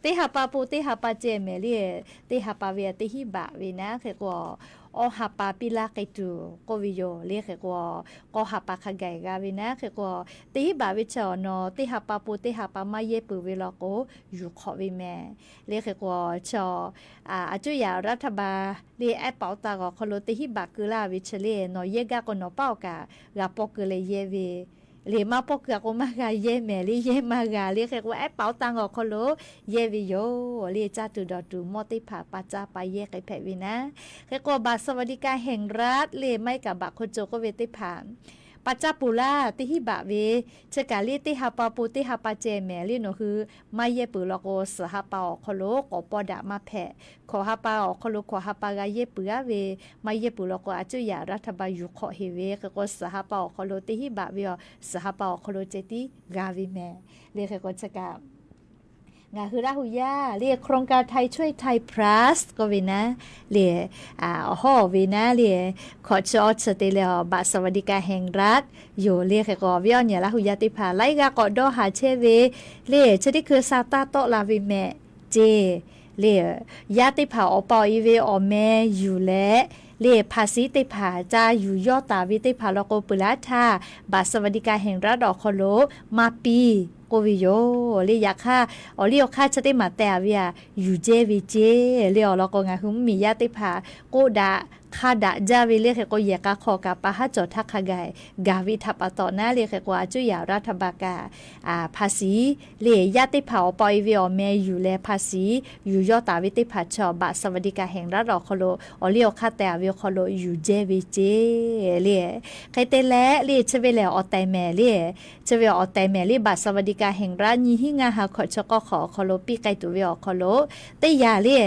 Teˇ ha pa po teˇ ha pa ceh mehˍ le, teˇ ha pa ve teˇ hinˉ baꞈ ve naˉ hk'e k'o, awˇ ha pa piˇ laˇ k'ai tuˬ k'oˆ ve yoˬ. Le hk'e k'o, k'awˇ ha pa hk'a gaˬ g'a ve naˉ hk'e k'o, teˇ hinˉ baꞈ ve chi awˬ nawˬ teˇ ha pa po teˇ ha pa maˇ yehˇ peuˬ ve law k'o, yuˬ hk'awꞈ ve mehˍ. Le hk'e k'o, chi a cuˇ yaꞈ รัฐบาล le ehˉ paˍ awˬ ta g'awˬ hk'aw lo teˇ hinˉ baꞈ keu laˇ ve chi le nawˬ yehˇ gaˇ k'o nawˬ paˉ awˬ kaꞈ g'a pawˇ keu leh yehˇ ve le maˇ pawˇ keu a k'o maˇ g'a yehˇ mehˍ le, yehˇ maˇ g'a. Le hk'e k'o ehˉ paˍ awˬ ta g'awˬ hk'aw lo yehˇ ve yoˬ. Le caˇ tuˬ dawˬ tuˬ mawˇ teˇ hpaˍ pa caˇ pa yehˇ k'ai hpehꞈ ve naˉ hk'e k'o บัตรสวัสดิการแห่งรัฐ le maˇ heˆ kaꞈ บัตรคนจน k'oˆ ve teˇ hpaˍ pa caˇ peuˬ laˇ teˇ hinˉ baꞈ ve chi kaꞈ le teˇ ha pa po teˇ ha pa ceh mehˍ le nawˬ hui maˇ yehˇ peuˬ law k'o suhˍ ha pa awˬ hk'aw lo k'awꞈ pawˇ daꞈ maˇ hpehꞈ. Hkawꞈ ha pa awˬ hk'aw lo hkawꞈ ha pa g'a yehˇ peuˬ aˉ ve, maˇ yehˇ peuˬ law k'o a cuˇ yaꞈ รัฐบาล yuˬ hk'awꞈ heˍ ve hk'e k'o suhˍ ha pa awˬ hk'aw lo teˇ hinˉ baꞈ ve awˬ suhˍ ha pa awˬ hk'aw lo ceh tiˉ g'a ve mehˍ. Le hk'e k'o chi kaꞈ ngaˬ hui Laˇ hu yaˇ le โครงการ Thai Cueh Thai Plus k'oˆ ve naˉ le, awˬ hawˉ ve naˉ le, hkawꞈ chi awˇ chi te leh awˬ บัตรสวัสดิการแห่งรัฐ yoˬ. Le hk'e k'o awˬ viˉ awˬ nyi Laˇ hu yaˇ teˇ hpaˍ laiˉ g'aˇ k'awꞈ dawˇ haˍ chehˇ ve le chi teˇ hkui sa taˇ tawˆ la ve mehˍ ceˇ. Le yaˇ teˇ hpaˍ awˬ pa awˬ e ve awˬ meh yuˬ leh le ภาษี teˇ hpaˍ ca yuˬ yawˇ taˍ ve teˇ hpaˍ law k'o peuˬ laˇ htaˇ บัตรสวัสดิการแห่งรัฐ awˬ hk'aw lo maˇ piˇ k'oˆ ve yoˬ. Le yaꞈ hk'aˇ awˬ liˇ awˬ hk'aˇ chi teˇ maˬ teh a ve a yuˬ jehˇ ve ceˇ. Le awˬ lawn k'o ngaˬ hui mvuhˇmiˬ yaˇ teˇ hpaˍ k'oˆ daꞈ hk'a daꞈ jaˇ ve le hk'e k'o yehˬ k'a hk'aw kaꞈ pa haˉ cawˬ htaˇ hk'a gaˬ gaˬ ve htaꞈ pa taw naˉ le hk'e k'o a cuˇ yaꞈ รัฐบาล kaꞈ ภาษี le yaˇ teˇ hpaˍ awˬ pa awˬ e ve awˬ meh yuˬ leh ภาษี yuˬ yawˇ taˍ ve teꞌ hpaˍ chaw บัตรสวัสดิการแห่งรัฐ awˬ hk'aw lo awˬ liˇ awˬ hk'aˇ teh a ve awˬ hk'aw lo yuˬ jehˇ ve ceˇ le. Hk'e te leh le chi ve lehˬ awˬ tehˬ mehˍ le, chi ve awˬ tehˬ mehˍ le บัตรสวัสดิการแห่งรัฐ nyiˇ hinˉ ngaˇ ha hkawꞈ chi k'awˇ hk'awꞈ awˬ hk'aw lo piˇ k'ai tuˬ ve awˬ hk'aw lo teˇ yanˇ le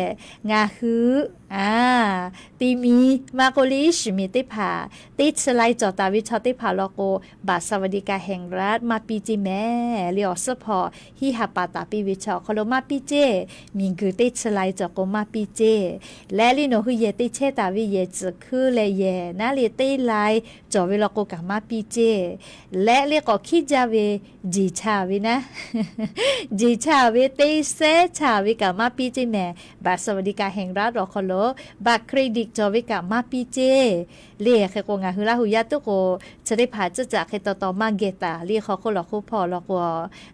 ngaˬ hui a ti mi maˇ k'oˆ le iˉ shiˍ miˬ teˇ hpaˍ teˇ chi lai cawˬ taˍ ve chaw teˇ hpaˍ law k'o บัตรสวัสดิการแห่งรัฐ maˇ piˇ ceˇ mehˍ le. Awˬ suhˉ hpaw hiˉ ha pa taˍ piˇ ve chaw awˬ hk'aw lo maˇ piˇ ceˇ. Miˬguiˬ teˇ chi lai cawˬ k'o maˇ piˇ ceˇ. Leh le nawˬ hui yehˬ te chehˇ taˍ ve yehˬ tcuhˍ hkuiˉ leh yehˬ naˉ le teˇ lai cawˬ ve law k'o kaꞈ maˇ piˇ ceˇ. Leh le k'awꞈ hkiˉ jaˇ ve jeˬ cha ve naˉ, jeˬ cha ve teˇ sehˉ cha ve kaꞈ maˇ piˇ ceˇ mehˍ. บัตรสวัสดิการแห่งรัฐ awˬ hk'aw lo บัตรเครดิต cawˬ ve kaꞈ maˇ piˇ ceˇ. Le hk'e k'o ngaˬ hui Laˇ hu yaˇ tuˉ k'o chi teˇ hpaˍ tcuhˉ caꞈ hk'e taw taw maˇ geh taˍ le. Hk'aw hk'oˆ lawˬ hk'oˆ hpawˇ law k'o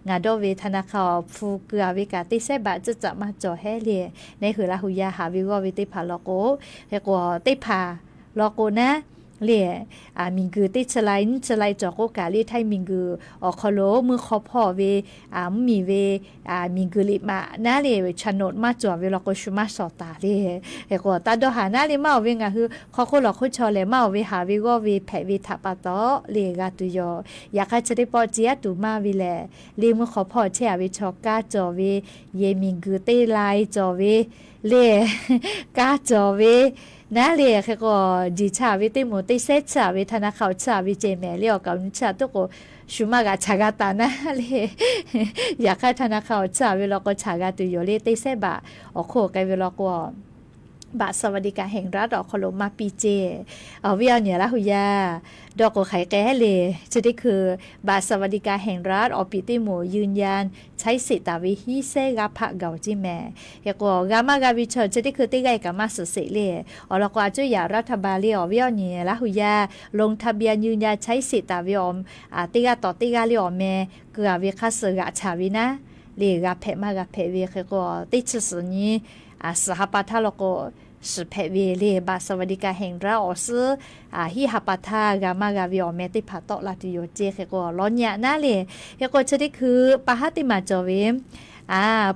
ngaˬ dawˇ ve ธนาคาร awˬ hpu keu a ve kaꞈ teˇ sehˉ baꞈ tcuhˉ caꞈ maˇ cawˬ hehˉ le. Neˇ hui Laˇ hu yaˇ haˍ ve g'awˇ ve teˇ hpaˍ law k'o, hk'e k'o teˇ hpaˍ law k'o naˉ le miˬguiˬ teˇ chi lai nyiˇ chi lai cawˬ k'oˆ kaꞈ le Htaiˇ miˬguiˬ awˬ hk'aw lo mvuhˇ hk'aw hpawˇ ve mvuhˇmiˬ ve miˬguiˬ liꞈ maꞈ naˉ le โฉนด maˇ cawˬ ve law k'o shu maˇ shawˍ taˍ le. Hk'e k'o taˇ dawˇ haˍ naˉ le maˇ oˬ ve ngaˬ hui hk'aw hk'oˆ lawˬ hk'oˆ chaw lehˬ maˇ oˬ ve haˍ ve g'awˇ ve hpehꞈ ve htaꞈ pa taw le g'a tuˬ yoˬ. Yaꞈ hk'aˇ chi teˇ pawˆ ci aˉ tuˬ maˇ ve lehˬ le mvuhˇ hk'aw hpawˇ chehˇ a ve chaw kaˇ cawˬ ve, yehˬ miˬguiˬ teˇ lai cawˬ ve le kaˇ cawˬ ve naˉ le hk'e k'o jeˬ cha ve teˇ moˍ teˇ sehˉ chi a ve ธนาคาร awˬ chi a ve ceh mehˍ le awˬ kaˍ awˬ nyi chi a tuˉ k'o shu maˇ g'a chaꞈ g'a taˍ naˉ le. Yaꞈ hk'aˇ ธนาคาร awˬ chi a ve law k'o chaꞈ g'a tuˬ yoˬ le teˇ sehˉ baꞈ awˬ hk'oˆ k'ai ve law k'o บัตรสวัสดิการแห่งรัฐ awˬ hk'aw lo maˇ piˇ ceˇ. Awˬ viˉ awˬ nyi Laˇ hu yaˇ, dawˇ k'o hk'aˬ hk'e hk'e le, chi teˇ hkui บัตรสวัสดิการแห่งรัฐ awˬ piˍ teˇ moˍ ยืนยันใช้สิทธิ์ taˍ ve hiˉ sehˉ g'aˇ hpaˆ gaˬ-oˬ ceˇ mehˍ. Hk'e k'o g'a maˇ g'a ve chaw chi teˇ hkui teˇ g'aˇ kaꞈ maˇ suhˍ sheˍ le. Awˬ lawn k'o a cuˇ yaꞈ รัฐบาล le awˬ viˉ awˬ nyi Laˇ hu yaˇ ลงทะเบียนยืนยันใช้สิทธิ์ taˍ ve teˇ g'aˇ tawˍ teˇ g'aˇ le awˬ meh keu-a ve hk'aˇ suh g'aꞈ chaˍ ve naˉ le, g'a hpehꞈ maˇ g'a hpehꞈ ve hk'e k'o, teˇ chi suhˍ nyi suhˍ ha pa htaˇ law k'o, suhˍ hpehꞈ ve le. บัตรสวัสดิการแห่งรัฐ awˬ suhˉ hiˉ ha pa htaˇ g'a maˇ g'a ve awˬ meh teˇ hpaˍ tawˆ la tuˬ yoˬ ceˇ. Hk'e k'o lawˇ nyi-aꞈ naˉ le. Hk'e k'o chi teˇ hkui pa haˉ teˇ maˬ cawˬ ve,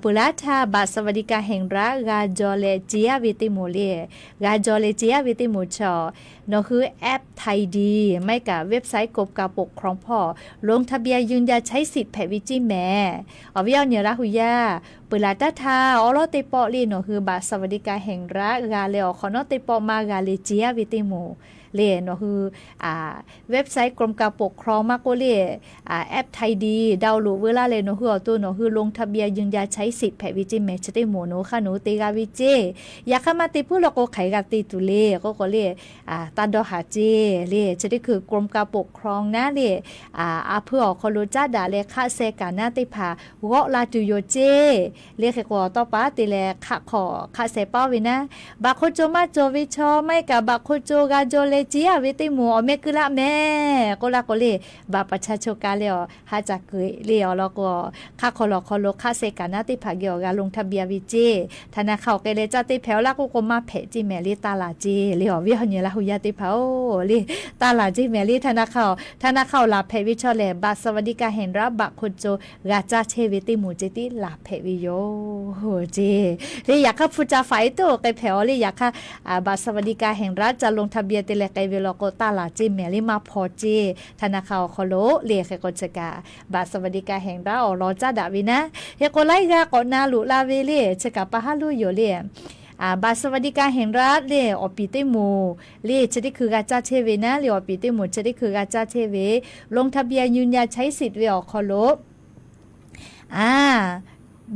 peuˬ laˇ htaˇ บัตรสวัสดิการแห่งรัฐ g'a jaw leh ce-a ve teˇ moˍ le, g'a jaw leh ce-a ve teˇ moˍ chaw, nawˬ hui แอปไทยดี maˇ heˆ kaꞈ เว็บไซต์กรมการปกครอง hpawˇ ลงทะเบียนยืนยันใช้สิทธิ์ hpehꞈ ve ceˇ mehˍ. Awˬ viˉ awˬ nyi Laˇ hu yaˇ, peuˬ laˬ taˇ htaˇ awˉ lawˉ teˇ pawˆ le nawˬ hui บัตรสวัสดิการแห่งรัฐ g'a leh awˬ hk'awꞈ nawˉ teˇ pawˆ maˇ g'a leh ce-a ve teˇ moˍ le, nawˬ hui เว็บไซต์กรมการปกครอง maˇ k'oˆ le, แอปไทยดี download veu laˇ leh nawˬ hui awˬ to nawˬ hui ลงทะเบียนยืนยันใช้สิทธิ์ hpehꞈ ve ceˇ mehˍ. Chi teˇ moˍ nawˬ hui hk'aˇ nawˬ hui te g'a ve ceˇ. Yaꞈ hk'aˇ maˇ te puiˉ law k'o hk'aˬ hk'e g'a te tuˬ le k'oˆ k'o le, taˇ dawˇ haˍ ceˇ le. Chi teˇ hkui กรมการปกครอง naˉ le, a hpui awˬ hk'aw lo caˉ daꞈ leh hk'aˆ sheh kaˍ naˉ teˇ hpaˍ g'awˆ la tuˬ yoˬ ceˇ. Le hk'e k'o tawˇ pa te leh hk'aˆ hk'aw hk'aˆ sheh paˉ ve naˉ, บัตรคนจน maˇ cawˬ ve chaw maˇ heˆ kaꞈ บัตรคนจน g'a jaw leh ce-a ve teˇ moˍ awˬ meh keu laˇ mehˍ k'oˆ laˇ k'o le, บัตรประชาชน kaꞈ le awˬ ha caꞈ kuiˬ le awˬ lawn k'o, hk'aˆ hk'aw lo awˬ hk'aw lo hk'aˆ sheh kaˍ naˉ teˇ hpaˍ geh awˬ g'a ลงทะเบียน ve ceˇ. ธนาคาร awˬ k'ai leh caˇ te hpehꞈ-aw laˇ k'oˆ k'o maˇ hpehꞈ ceˇ mehˍ le, taˇ laˬ ceˇ le. Awˬ viˉ awˬ nyi Laˇ hu yaˇ teˇ hpaˍ-oˬ le, taˇ laˬ ceˇ mehˍ le. ธนาคาร awˬ, ธนาคาร awˬ laˬ hpehꞈ ve chaw lehˬ บัตรสวัสดิการแห่งรัฐ บัตรคนจน g'a caˇ chehˇ ve teˇ moˍ ceh tiˉ laˬ hpehꞈ ve yoˬ ceˇ. Le yaꞈ hk'aˇ hpu ca faˍ e toˇ k'ai hpehꞈ-aw le. Yaꞈ hk'aˇ บัตรสวัสดิการแห่งรัฐ ca ลงทะเบียน te leh k'ai ve law k'o taˇ laˬ ceˇ mehˍ le, maˇ hpaw ceˇ. ธนาคาร awˬ hk'aw lo le hk'e k'o chi kaꞈ บัตรสวัสดิการแห่งรัฐ awˬ lawn caˉ daꞈ ve naˉ. Hk'e k'o laiˉ g'aˇ k'awꞈ na loꞈ la ve le, chi kaꞈ pa haˉ loˇ yoˬ le. บัตรสวัสดิการแห่งรัฐ le awˬ piˍ teˇ moˍ le chi teˇ hkui g'a caˇ chehˇ ve naˉ le, awˬ piˍ teˇ moˍ chi teˇ hkui g'a caˇ chehˇ ve ลงทะเบียน ยืนยันใช้สิทธิ์ ve awˬ hk'aw lo a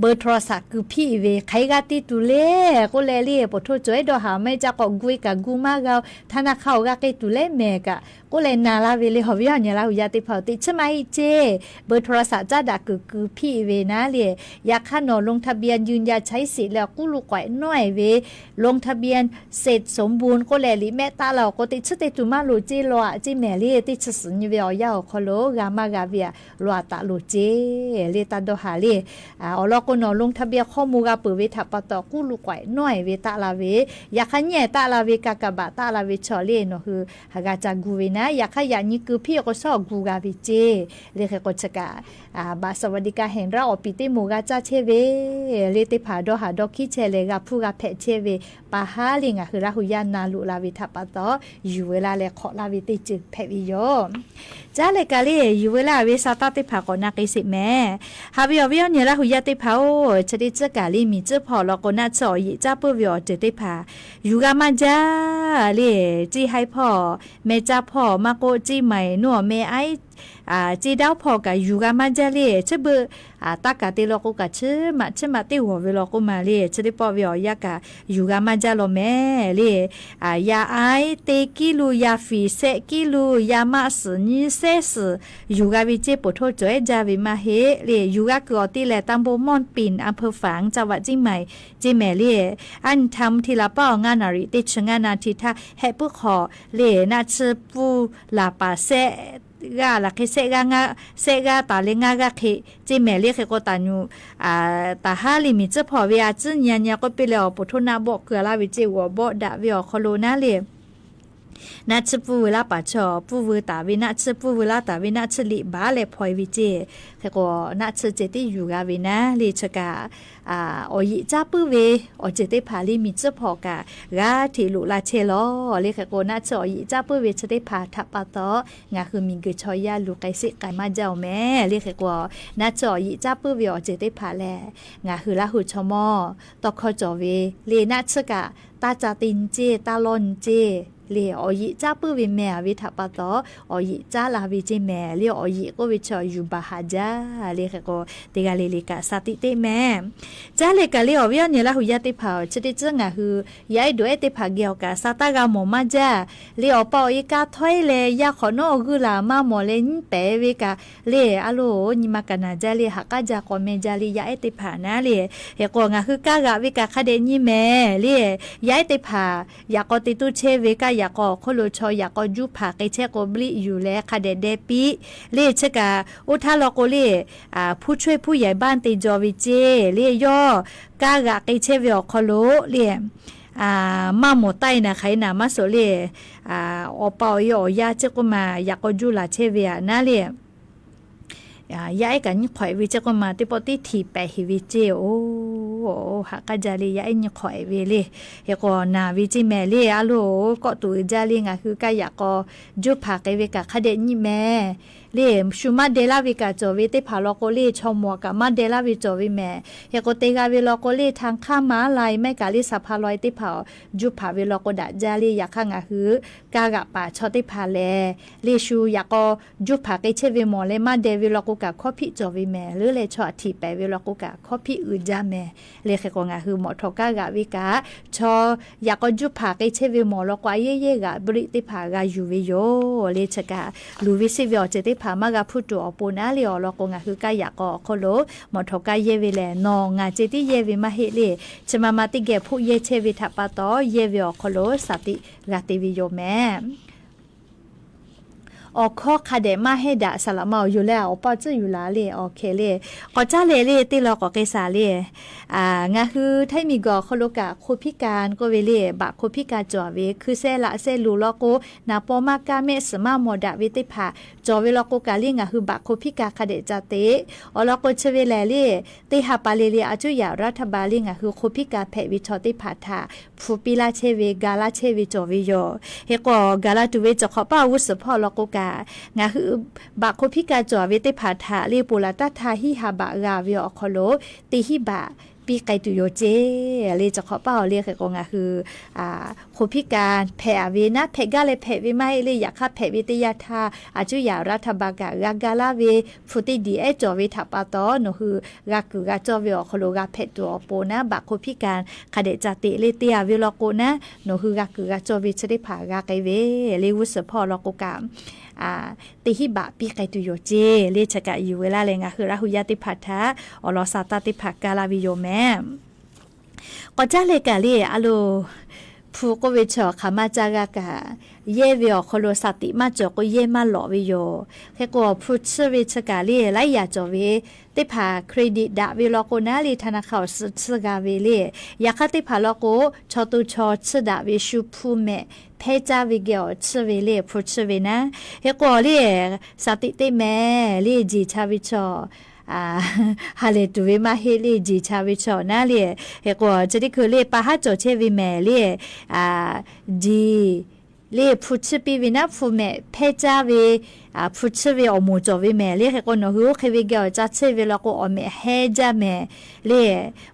เบอร์โทรศัพท์ keu hpiˇ ve hk'aˬ hk'e g'a te tuˬ le k'oˆ leh le, poˬ htoˇ cawˬ-e dawˇ haˍ maˇ heˆ ca k'awꞈ gu-e kaꞈ gu maˇ g'a-oˬ, ธนาคาร awˬ g'a k'ai tuˬ leh mehˍ kaꞈ k'oˆ leh na laˇ ve le. Awˬ viˉ awˬ nyi Laˇ hu yaˇ teˇ hpaˍ-oˬ, teꞈ chiˉ maˇ heˆ ceˇ. เบอร์โทรศัพท์ caˉ daꞈ kuiˬ keu hpiˇ ve naˉ le. Yaꞈ hk'aˇ nawˬ ลงทะเบียน ยืนยันใช้สิทธิ์ leh k'uˉ lo k'awehꞈ nawˉ-e ve ลงทะเบียน เสร็จสมบูรณ์ k'oˆ leh liꞈ mehˆ taˆ la-oˬ k'o, teꞈ chiˉ te tuˬ maˇ loˍ ceˇ law-aꞈ ceˇ mehˍ le. Teˇ chi suhˍ nyi ve awˬ yanˇ awˬ hk'aw lo g'a maˇ g'a ve aꞈ, law-aꞈ taˍ loˍ ceˇ le, taˇ dawˇ haˍ le. Awˬ lawn k'o nawˬ ลงทะเบียน ข้อมูล g'a peuˬ ve htaꞈ pa taw k'uˉ lo k'awehꞈ nawˉ-e ve taˆ la ve, yaꞈ hk'aˇ nyi-e taˆ la ve กากบาท taˆ la ve chaw le nawˬ hui g'a ca gu ve naˉ. Yaꞈ hk'aˇ yaꞈ nyi keu hpiˇ k'o shawˉ gu g'a ve ceˇ. Le hk'e k'o chi kaꞈ บัตรสวัสดิการแห่งรัฐ awˬ piˍ teˇ moˍ g'a caˇ chehˇ ve le teˇ hpaˍ dawˇ haˍ dawˇ hkiˉ chehˇ leh g'a hpuˇ g'a hpehꞈ chehˇ ve pa haˉ le ngaˬ hui Laˇ hu yaˇ na loꞈ la ve htaꞈ pa taw yuˬ ve laˇ leh hk'awꞈ laˇ ve teˇ ceuˬ hpehꞈ ve yoˬ. Caˉ leh kaꞈ le yuˬ ve laˇ ve sa taˇ teˇ hpaˍ k'awꞈ na k'ai sheˍ mehˍ. Haꞈ ve awˬ viˉ awˬ nyi Laˇ hu yaˇ teˇ hpaˍ-oˬ, chi teˇ tcuhˉ kaꞈ le miˬ tcuhˉ hpawˇ law k'o naˆ tsuhˇ awˬ yeꞈ caˇ puiˉ ve awˬ ceuˬ teˇ hpaˍ yuˬ g'a maˇ jaˇ le. Ceˇ haiˉ hpawˇ, meh caˇ hpawˇ maˇ k'oˆ, ceˇ maiˍ nuˇ awˬ meh aiˉ, ceˇ daoˉ hpawˇ kaꞈ yuˬ g'a maˇ jaˇ le. Chi beuꞈ taˇ kaˬ te law k'o kaꞈ chiˉ maꞈ chiˉ maꞈ teˇ g'awˬ ve law k'oˆ ma le, chi teˇ pawˆ ve awˬ yanˇ kaꞈ yuˬ g'a maˇ jaˇ law mehˍ le. Yaˇ aiˉ teˇ kiˉ lo, yaˇ fiˍ shehˆ kiˉ lo, yaˇ maˆ suhˍ nyiˇ sehˉ suhˍ yuˬ g'a ve ceˇ poˬ htoˇ cawˬ ehˉ jaˇ ve maˇ heˆ le. Yuˬ g'a kuiˬ awˬ te lehˬ ตำบลม่อนปิ่น อำเภอฝาง จังหวัดเชียงใหม่ ceˇ mehˍ le. Aˉ nyi htaˇ mvuhˇ htiˇ la paˉ awˬ ngaˇ naˍ riˍ teˇ chi ngaˇ na hti htaˇ hehˆ puiˉ hk'awꞈ le naˆ tsuhˇ pfuhˇ laˬ paˍ sehˆ g'aˇ laˬ hk'e sehˆ g'aˇ, sehˆ g'aˇ taˍ leh ngaˇ g'aˇ hk'e ceˇ mehˍ le. Hk'e k'o taˍ nyuꞈ taˍ haˉ le miˬ tcuhˉ hpawˇ ve a tcuhˉ nyi a nyi a k'oˆ piˇ leh awˬ poˬ htoˇ naˆ bawˆ keu-a laˇ ve ceˇ, g'awˬ bawˆ daꞈ ve awˬ hk'aw lo naˉ le naˆ tsuhˇ pfuhˇ ve laˇ paˍ chaw pfuhˇ veu taˍ ve, naˆ tsuhˇ pfuhˇ veu laˇ taˍ ve naˆ tsuhˇ liꞈ baˉ leh hpaw-e ve ceˇ. Hk'e k'o naˆ tsuhˇ ceh tiˉ yuˬ g'a ve naˉ le. Chi kaꞈ awˬ yeꞈ caˇ puiˉ ve awˬ ceuˬ teˇ hpaˍ le miˬ tcuhˉ hpawˇ kaꞈ g'a hteꞈ loꞈ la chehˇ law le. Hk'e k'o naˆ tsuhˇ awˬ yeꞈ caˇ puiˉ ve chi teˇ hpaˍ htaꞈ pa taw ngaˬ hui miˬ guiˬ chaw yaˇ luˬ k'ai sheˆ k'ai maˇ jaˇ-oˬ mehˍ le. Hk'e k'o naˆ tsuhˇ awˬ yeꞈ caˇ puiˉ ve awˬ ceuˬ teˇ hpaˍ lehˬ, ngaˬ hui Laˇ hu chaw mawˇ tawˇ hkawˇ cawˬ ve le. Naˆ tsuhˇ kaꞈ taˇ ca te nyi ceˇ, taˇ lawˇ nyi ceˇ le awˬ yeꞈ caˉ puiˉ ve meh a ve htaꞈ pa taw, awˬ yeꞈ caˉ la ve ceˇ mehˍ le. Awˬ yeꞈ k'oˆ ve chi yuˬ baˬ haˍ jaˇ le. Hk'e k'o, teˇ g'aˇ le le kaꞈ shaˍ tiꞈ teˇ mehˍ. Caˇ leh kaꞈ le awˬ viˉ awˬ nyi Laˇ huˍ yaˇ teˇ hpaˍ-oˬ, chi teˇ tcuhˉ ngaˬ hui yaˇ ehˉ dawˬ ehˉ teˇ hpaˍ geh awˬ kaꞈ sha taˇ g'a mawˬ maˇ jaˇ le. Awˬ pa awˬ e kaˇ htawˇ e leh yaˇ hk'awꞈ nawˉ g'uiˇ laˬ maˇ mawˬ leh nyiˉ pehˍ ve kaꞈ le, a loˬ nyi ma kaꞈ naˬ jaˇ le, haꞈ k'aˉ jaˇ k'awꞈ meh jaˇ le yaˇ ehˉ teˇ hpaˍ naˉ le. Hk'e k'o ngaˬ hui kaˇ g'aꞈ ve kaꞈ hk'a dehꞈ nyi mehˍ le. Yaˇ ehˉ teˇ hpaˍ yaꞈ k'aw te toˇ chehˇ ve kaˇ yaꞈ k'aw awˬ hk'oˆ lo chaw yaꞈ k'aw juˇ hpaˍ k'ai chehˇ k'o bliˆ yuˬ leh hk'a dehꞈ deh piˇ le. Chi kaꞈ oˇ htaˇ law k'o le, ผู้ช่วยผู้ใหญ่บ้าน te jaw ve ceˇ le, yawˇ kaˇ g'aꞈ k'ai chehˇ ve awˬ hk'aw lo le, maˇ mawˬ taˇ e naˍ hk'aˬ e naˍ maˇ suhˍ le, awˬ pa awˬ e awˬ yaˇ chi k'oˆ ma yaꞈ k'aw juˇ laˬ chehˇ ve aꞈ naˉ le. Yaˇ ehˉ kaꞈ nyiˇ hk'awꞈ ehˍ ve chi k'oˆ ma teˇ pawˆ tiˉ htiꞈ pehˍ heˍ ve ceˇ-oˬ. Haꞈ k'aˉ jaˇ le yaˇ ehˉ nyiˇ hk'awꞈ ehˍ ve le. Hk'e k'o naˬ ve ceˇ mehˍ le, a loˬ kawˆ tuˬ uiˍ jaˇ le. Ngaˬ hui kaˇ yaꞈ k'aw juˇ hpaˍ k'ai ve kaꞈ hk'a dehꞈ nyi mehˍ le. Shu maˇ deh laˇ ve kaꞈ cawˬ ve teˇ hpaˍ law k'o le, chaw mawˬ kaꞈ maˇ deh laˇ ve cawˬ ve mehˍ. Hk'e k'o te g'a ve law k'o le, ทางข้ามม้าลาย maˇ heˆ kaꞈ le สะพานลอย teˇ hpaˍ juˇ hpaˍ ve law k'o daꞈ jaˇ le. Yaꞈ hk'aˇ ngaˬ hui kaˇ g'aꞈ paˍ chaw teˇ hpaˍ lehˬ le, shu yaꞈ k'aw juˇ hpaˍ k'ai chehˇ ve mawˬ leh maˇ deh ve law k'o kaꞈ hkawˇ hpiˆ cawˬ ve mehˍ le. Leh chaw aꞈ htiꞈ pehˍ ve law k'o kaꞈ hkawˇ hpiˆ uiˍ jaˇ mehˍ le. Hk'e k'o ngaˬ hui mawˬ htawꞈ kaˇ g'aꞈ ve kaꞈ, chaw yaꞈ k'aw juˇ hpaˍ k'ai chehˇ ve mawˬ law k'o a yehˇ yehˇ g'aꞈ briˆ teˇ hpaˍ g'a yuˬ ve yoˬ le. Chi kaꞈ luˬ ve seˆ ve awˬ ceuˬ teˇ hpaˍ maˇ g'a hpuˇ tuˬ awˬ pon naˉ le, awˬ lawn k'o ngaˬ hui kaˇ yaꞈ k'aw awˬ hk'oˆ lo mawˬ htawꞈ kaˇ yehˇ ve lehˬ, nawˬ ngaˬ ceh tiˉ yehˇ ve maˇ heˆ le. Chi ma ma teˇ geh hpoˆ yehˇ chehˇ ve htaꞈ pa taw, yehˇ ve awˬ hk'aw lo shaˍ tiꞈ g'a te ve yoˬ mehˍ. Awˬ hkawˇ hk'a dehꞈ maˇ heˆ daꞈ saˍ laꞈ ma awˬ yoˬ leh awˬ pa tcuhˉ yuˬ laˬ le awˬ hkeh le. K'awꞈ caˉ leh le teˇ law k'awꞈ k'ai shaˍ le. Ngaˬ hui htaiˇ miˬguiˬ awˬ hk'aw lo kaꞈ คนพิการ k'oˆ ve le, บัตรคนพิการ cawˬ ve hkui sehˉ laꞈ sehˉ luˬ law k'o, naˍ paw maˇ kaˇ mehˆ suhˍ maˇ mawˬ daꞈ ve teˇ hpaˍ cawˬ ve law k'o kaꞈ le ngaˬ hui บัตรคนพิการ hk'a dehꞈ ca te. Awˬ lawn k'o chi ve lehˬ le, teˇ ha pa le le a cuˉ yaꞈ รัฐบาล le ngaˬ hui คนพิการ hpehꞈ ve chaw teˇ hpaˍ htaꞈ hpu piˇ laˇ chehˇ ve ga laˇ chehˇ ve cawˬ ve yoˬ. Hk'e k'o gaˬ la tuˬ ve cawˬ hk'awꞈ paˇ awˬ g'uˇ suhˍ hpawˇ law k'o kaꞈ, ngaˬ hui บัตรคนพิการ cawˬ ve teˇ hpaˍ htaꞈ le ponˬ laˬ taˇ htaˇ hiˉ ha บาท g'a ve awˬ hk'aw lo teˇ hiˉ บาท piˇ k'ai tuˬ yoˬ ceˇ le. Cawˬ hk'awꞈ paˇ awˬ le hk'e k'o ngaˬ hui คนพิการ hpehꞈ ve naˉ hpehꞈ gaˇ leh hpehꞈ ve maˇ heˆ le. Yaꞈ hk'aˇ hpehꞈ ve teˇ yanˇ htaˇ a cuˉ yaꞈ รัฐบาล kaꞈ g'a ga laˇ ve hpu teˇ diˬ ehˉ cawˬ ve htaꞈ pa taw nawˬ hui g'a kuiˬ g'a cawˇ ve awˬ hk'aw lo g'a hpehꞈ tuˬ awˬ pon naˉ บัตรคนพิการ hk'a dehꞈ ca te le te a ve law k'o naˉ nawˬ hui g'a kuiˬ g'a cawˇ ve chi teˇ hpaˍ g'a k'ai ve le g'uˇ suhˍ hpawˇ law k'o kaꞈ teˇ hiˉ บาท piˇ k'ai tuˬ yoˬ ceˇ le. Chi kaꞈ yuˬ ve laˇ leh ngaˬ hui Laˇ huˍ yaˇ teˇ hpaˍ htaꞈ awˬ lawn sha taˇ teˇ hpaˍ kaˇ laˇ ve yoˬ mehˍ. K'awꞈ caˉ leh kaꞈ le a loˬ, hpu k'oˆ ve chi awˬ hk'aˬ maˇ caˇ g'a kaꞈ, yehˇ ve awˬ hk'aw lo shaˍ tiꞈ maˇ cawˬ k'o yehˇ maˇ lawꞈ ve yoˬ. Hk'e k'o hpu tsuhˇ ve chi kaꞈ le laiˉ yaꞈ cawˬ ve teˇ hpaˍ เครดิต daꞈ ve law k'o naˉ le ธนาคาร awˬ suh tsuhˇ g'a ve le. Yaꞈ hk'aˇ teˇ hpaˍ law k'o chaw to chaw tsuhˇ daꞈ ve shu hpu mehꞈ hpehˇ caˇ ve geh awˬ tsuhˇ ve le hpu tsuhˇ ve naˉ. Hk'e k'o le shaˍ tiꞈ teˇ mehˍ le jeˬ cha ve chaw ha lehˬ tuˬ ve maˇ heˆ le jeˬ cha ve chaw naˉ le. Hk'e k'o chi teˇ hkui le pa haˉ cawˬ chehˇ ve mehˍ le jeˬ le hpu tsuhˇ piˇ ve naˉ hpu mehꞈ hpehˇ caˇ ve hpu tsuhˇ ve awˬ moˍ cawˬ ve mehˍ le. Hk'e k'o nawˬ hui oˇ hk'e ve geh awˬ ca tsuhˇ ve law k'o awˬ mehꞈ hehˇ jaˇ mehˍ le.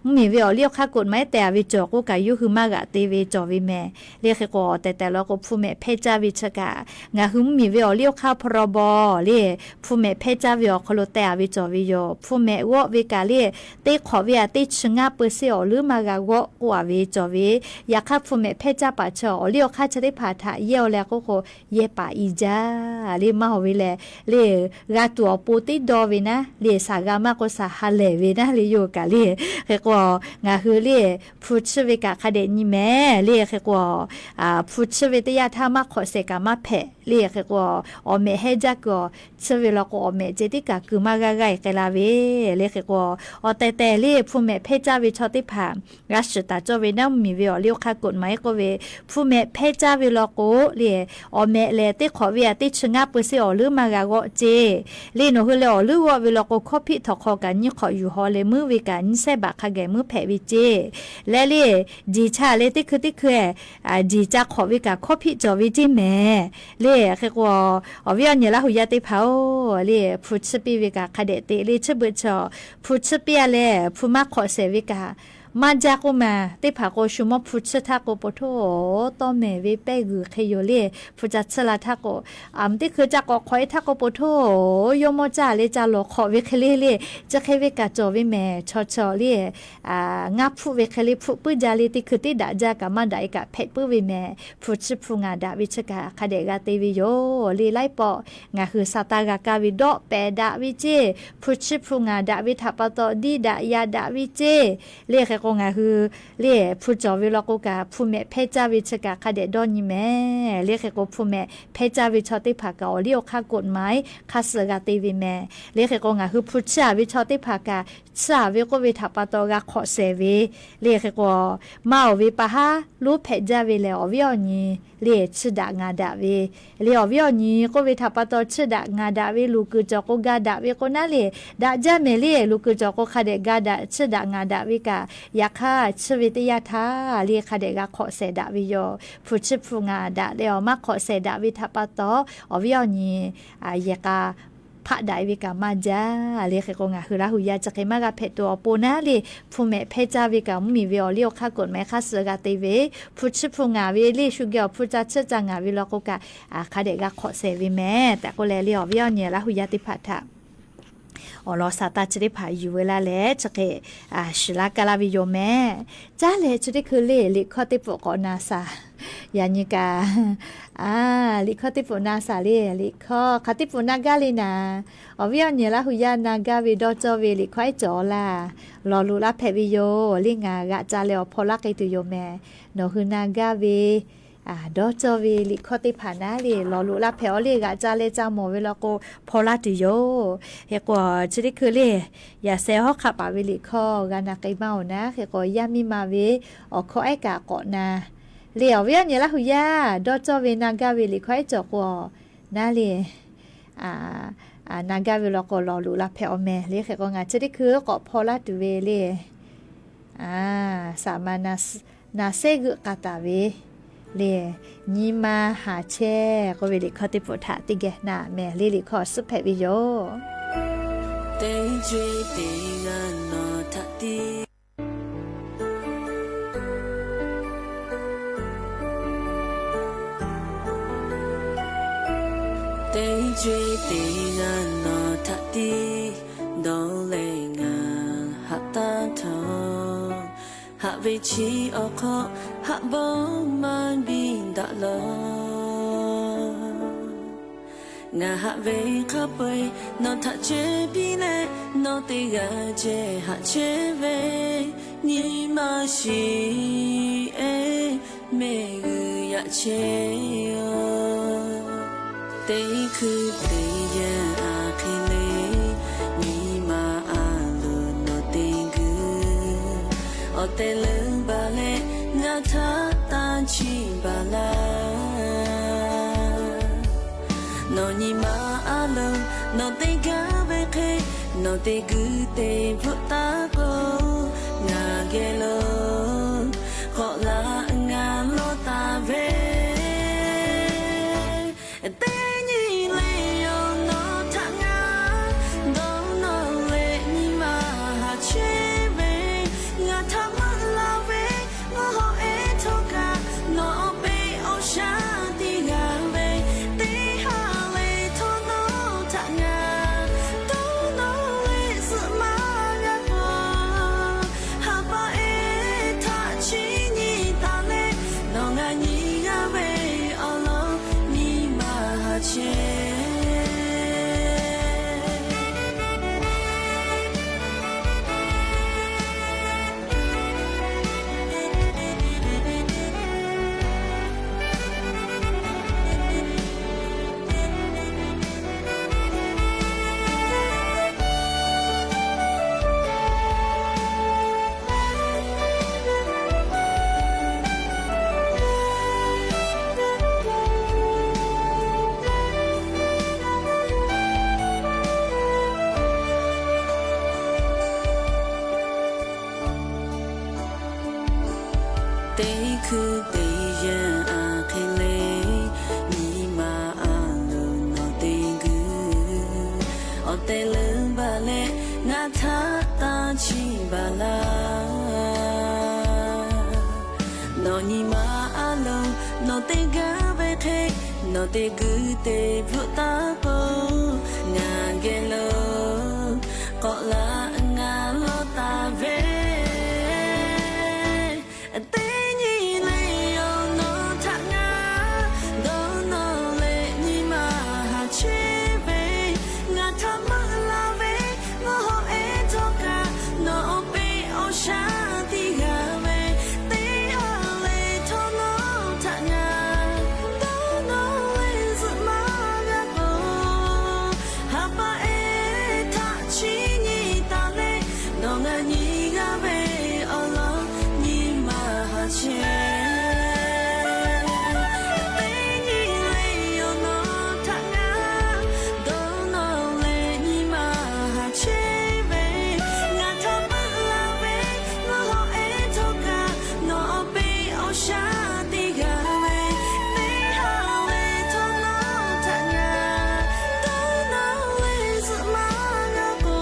Mvuhˇ miˬ ve awˬ liˇ awˬ hk'aˇ กฎหมาย tehˬ a ve cawˬ k'oˆ kaꞈ yawˇ hui maˇ g'aꞈ te ve cawˬ ve mehˍ le. Hk'e k'o awˬ tehˬ tehˬ law k'o hpu mehꞈ hpehˇ caˇ ve chi kaꞈ ngaˬ hui mvuhˇ miˬ ve awˬ liˇ awˬ hk'aˇ พรบ le hpu mehꞈ hpehˇ caˇ ve awˬ hk'aw lo teh a ve cawˬ ve yoˬ. Hpu mehꞈ g'awˆ ve kaꞈ le teˇ hk'awꞈ ve a teˇ chi ngaˇ เปอร์เซ็นต์ awˬ leuˉ maˇ g'a g'awˆ k'oˆ a ve cawˬ ve. Yaꞈ hk'aˇ hpu mehꞈ hpehˇ caˇ paˍ chi awˬ liˇ awˬ hk'aˇ chi teˇ hpaˍ htaꞈ yehˇ aw leh k'oˆ k'o yehˇ paˍ i jaˇ le maˇ hawˬ ve lehˬ le g'a tuˬ awˬ pon teˇ dawˇ ve naˉ le shaˍ g'a maˇ k'o shaˍ ha lehˬ ve naˉ le yoˬ kaꞈ le. Hk'e k'o ngaˬ hui le hpu tsuhˇ ve kaꞈ hk'a dehꞈ nyi mehˍ le. Hk'e k'o hpu tsuhˇ ve teˇ yanˇ htaˇ maˇ hk'awꞈ shehˍ kaꞈ maˇ hpehꞈ le. Hk'e k'o awˬ mehꞈ hehˇ jaˇ kuiˬ awˬ tsuhˇ ve law k'o awˬ mehꞈ ceh tiˉ kaꞈ kuiˬ maˇ g'aˇ g'aˇ e k'ai la ve le. Hk'e k'o awˬ tehˬ tehˬ le hpu mehꞈ hpehˇ caˇ ve chaw teˇ hpaˍ g'a shiˍ taˍ cawˇ ve naˉ mvuhˇ miˬ ve awˬ liˇ awˬ hk'aˇ กฎหมาย k'oˆ ve hpu mehꞈ hpehˇ caˇ ve law k'o le awˬ mehꞈ lehˬ teˇ hk'awꞈ ve a teˇ chi ngaˇ เปอร์เซ็นต์ awˬ leuˉ maˇ g'a g'awˆ ceˇ le. Nawˬ hui lehˬ awˬ leuˉ g'awˆ ve law k'o hkawˇ hpiˆ htawnˍ hk'aw kaꞈ nyiˇ hk'awꞈ yuˬ haw leh meuˉ ve kaꞈ nyiˇ shehˉ บาท hk'a geh meuˉ hpehꞈ ve ceˇ le le jeˬ cha leh teˇ hkui teˇ hkui jeˬ ca hk'awꞈ ve kaꞈ hkawˇ hpiˆ cawˬ ve ceˇ mehˍ le. Hk'e k'o awˬ viˉ awˬ nyi Laˇ huˍ yaˇ teˇ hpaˍ-oˬ le hpu tsuhˇ piˇ ve kaꞈ hk'a dehꞈ te le chi beuꞈ chaw hpu tsuhˇ piˇ a leh hpu maˇ hk'awꞈ shehˍ ve kaꞈ Maˇ jaˇ k'oˆ maˬ, teˇ hpaˍ k'o shu mawˇ hpu chiˇ htaˇ k'o po htoˇ, tawˇ mehˍ ve pehˇ g'uiˬ hk'e yoˬ le. Hpu ca chiˇ la htaˇ k'o, a mvuhˇ teˇ hkui ca k'awꞈ hk'awꞈ e htaˇ k'o po htoˇ, yawˇ mawˇ caˇ le ca lawˬ hk'awꞈ ve hk'e le le. Chi hk'e ve kaꞈ cawˬ ve mehˍ. Chaw chaw le, ngaˇ hpfuhˆ ve hk'e le hpfuhˆ puiˉ jaˇ le. Teˇ hkui teˇ daꞈ jaˇ kaꞈ maˇ daꞈ e kaꞈ hpehꞈ puiˉ ve mehˍ. Hpu chiˇ hpu ngaˍ daꞈ ve chi kaꞈ hk'a dehꞈ g'a te ve yoˬ le. Laiˉ pawˆ ngaˬ hui Saˍtanˍ g'a kaˇ ve dawˆ pehˍ daꞈ ve ceˇ, hpu chiˇ hpu ngaˍ daꞈ ve htaꞈ pa taw diˇ daꞈ yaꞈ daꞈ ve ceˇ le. Hk'e k'o ngaˬ hui le hpu cawˬ ve law k'o kaꞈ hpu mehꞈ hpehˇ caˇ ve chi kaꞈ hk'a dehꞈ dawˇ nyi mehˍ le. Hk'e k'o hpu mehꞈ hpehˇ caˇ ve chaw teˇ hpaˍ kaꞈ awˬ liˇ awˬ hk'aˇ กฎหมาย hk'aˇ suh g'a te ve mehˍ le. Hk'e k'o ngaˬ hui hpu chiˇ a ve chaw teˇ hpaˍ kaꞈ chiˇ a ve k'oˆ ve htaꞈ pa taw g'a hk'awꞈ shehˍ ve le. Hk'e k'o maˇ oˬ ve pa haˉ lonˉ hpehꞈ jaˇ ve lehˬ, awˬ viˉ awˬ nyi le chiˇ daꞈ ngaˍ daꞈ ve le. Awˬ viˉ awˬ nyi k'oˆ ve htaꞈ pa taw chiˇ daꞈ ngaˍ daꞈ ve, luˬ kuiˬ cawˬ k'o ga daꞈ ve k'o naˉ le, daꞈ jaˇ mehˍ le. Luˬ kuiˬ cawˬ k'o hk'a dehꞈ ga daꞈ chiˇ daꞈ ngaˍ daꞈ ve kaꞈ, yaꞈ hk'aˇ chiˇ ve teˇ yanˇ htaˇ le hk'a dehꞈ g'a hk'awꞈ shehˍ daꞈ ve yoˬ. Hpu chiˇ hpu ngaˍ daꞈ leh awˬ maˇ hk'awꞈ shehˍ daꞈ ve htaꞈ pa taw awˬ viˉ awˬ nyi yehˬ k'a hpaˆ daꞈ e ve kaꞈ maˇ jaˇ le. Hk'e k'o ngaˬ hui Laˇ huˍ yaˇ chi hk'e maˇ g'a hpehꞈ tuˬ awˬ pon naˉ le, hpu mehꞈ hpehˇ caˇ ve kaꞈ mvuhˇmiˬ ve awˬ liˇ awˬ hk'aˇ กฎหมาย hk'aˇ suh g'a te ve, hpu chiˇ hpu ngaˍ ve le shu geh awˬ hpu ca chiˇ ca ngaˍ ve law k'o kaꞈ hk'a dehꞈ g'a hk'awꞈ shehˍ ve mehˍ tehꞈ k'oˆ leh le, awˬ viˉ awˬ nyi Laˇ huˍ yaˇ teˇ hpaˍ htaꞈ awˬ lawn Saˍtanˍ chi teˇ hpaˍ yuˬ ve laˇ leh chi hk'e shiˍ laˇ kaˇ laˇ ve yoˬ mehˍ. Caˉ leh chi teˇ hkui le liꞈ hkawˇ teˇ pfuhꞈ k'awꞈ na shaˍ. Yaꞈ nyi kaꞈ liꞈ hkawˇ teˇ pfuhꞈ na shaˍ le. Liꞈ hkawˇ hk'aˬ teˇ pfuhꞈ na gaˇ le naˍ, awˬ viˉ awˬ nyi Laˇ huˍ yaˇ na gaˇ ve dawˇ cawˇ ve liꞈ hkawˇ ehˉ cawˬ laˇ, lawˬ loꞈ laˇ hpehꞈ ve yoˬ le. Ngaˬ g'aꞈ ca leh awˬ hpaw laˇ k'ai tuˬ yoˬ mehˍ. Nawˬ hui na gaˇ ve dawˇ cawˇ ve liꞈ hkawˇ teˇ hpaˍ naˉ le lawˬ loꞈ laˇ hpehꞈ. Awˬ le g'aꞈ ca leh ca mawˬ ve law k'o hpaw laˇ tuˬ yoˬ. Hk'e k'o chi teˇ hkui le yaꞈ sheh hawˉ hk'aˆ paˍ ve liꞈ hkawˇ g'a na k'ai maˇ oˬ naˉ. Hk'e k'o yaˇ miˇ ma ve awˬ hkawˇ ehˉ kaꞈ k'awꞈ na le. Awˬ viˉ awˬ nyi Laˇ huˍ yaˇ dawˇ cawˇ ve na gaˇ ve liꞈ hkawˇ ehˉ cawˬ k'o naˉ le na gaˇ ve law k'o lawˬ loꞈ la hpehꞈ awˬ mehˍ le. Hk'e k'o ngaˬ chi teˇ hkui k'awꞈ hpaw laˇ tuˬ ve le, saˍ ma na sehˉ g'euˆ k'a taˍ ve le, nyi ma haˍ chehˇ k'oˆ ve liꞈ hkawˇ teˇ pfuhꞈ htaꞈ teˇ geh na mehˍ le. Liꞈ hkawˇ awˬ suhˉ hpehꞈ ve yoˬ. Teˇ ceuˬ teˇ g'aˇ nawˬ htaꞈ tiˉ Teˇ ceuˬ teˇ g'aˇ nawˬ htaꞈ tiˉ dawˇ leh ngaˬ haꞈ taˇ htawˇ, haꞈ ve chi awˬ hk'aw haꞈ bawˇ maˇ biˇ daꞈ lawˬ. Ngaˬ haꞈ ve hk'a peu-eˬ nawˬ htaꞈ ceh piˇ leh, nawˬ teˇ g'aˇ ceh haꞈ chehˇ ve, nyi ma shiˍ-e mehˆ g'uiˬ yaꞈ chehˇ-oˬ. Teˇ hkui teˇ yanˇ a hk'e le, nyi ma a loˍ nawˬ te guˬ awˬ tehˬ leuˉ baˬ leh ngaˬ htaꞈ tanˇ chiˇ baˬ laˇ. Nawˬ nyi ma a loˍ nawˬ te gaˇ ve hk'e, nawˬ te guˬ te bvuhꞈ taˉ k'o, ngaˬ geh lo k'awꞈ laꞈ ngaˬ lawˇ taˍ ve teˇ nyi le yoˬ. Nawˬ htaꞈ ngaˬ dawˇ nawˬ leh nyi ma haˍ chehˇ ve, ngaˬ htaꞈ maˇ la ve mvuhˇ hawˬ ehˉ htawˇ kaꞈ, nawˬ awˬ peꞈ awˬ shaˉ teˇ g'aˇ ve teˇ ha leh htawˇ nawˬ htaꞈ ngaˬ dawˇ nawˬ leh zuhꞈ maˇ g'a k'o, haˍ paˍ ehˉ htaꞈ chiˇ nyi taˍ leh, nawˬ ngaˬ nyi g'a ve awˬ lawn nyi ma haˍ chehˇ. Teˇ hkui teˇ yanˇ a hk'e le, nyi ma a loˍ nawˬ te guˬ awˬ tehˬ leuˉ baˬ leh ngaˬ htaꞈ tanˇ chiˇ baˬ laˇ. Nawˬ nyi ma a lo, nawˬ te gaˇ ve hk'e, nawˬ te guˇ te bvuhꞈ taˍ k'o, ngaˬ geh lo k'awꞈ laꞈ ngaˬ lawˇ taˍ ve. Teˇ nyi le awˬ nawˬ htaꞈ ngaˬ dawˇ nawˇ leh nyi ma haˍ chehˇ ve, ngaˬ htaꞈ maˇ la ve, ngaˬ hawˉ ehˉ htawˇ kaꞈ nawˬ awˬ peˆ awˬ shaˉ teˇ g'aˇ ve, teˇ ha leh htawˇ nawˬ htaꞈ ngaˬ dawˇ nawˇ leh zuhꞈ maˇ g'a k'o, ha pa ehˉ htaꞈ chiˇ nyi taˍ leh, nawˬ ngaˬ nyi g'a ve awˬ lawn nyi ma haˍ chehˇ. Teˇ nyi le awˬ nawˬ htaꞈ ngaˬ dawˇ nawˇ leh nyi ma haˍ chehˇ ve, ngaˬ htaꞈ maˇ la ve, ngaˬ hawˉ ehˉ htawˇ kaꞈ nawˬ awˬ peˆ awˬ shaˉ teˇ g'aˇ ve, teˇ ha leh htawˇ nawˬ htaꞈ ngaˬ dawˇ nawˇ leh zuhꞈ maˇ g'a k'o,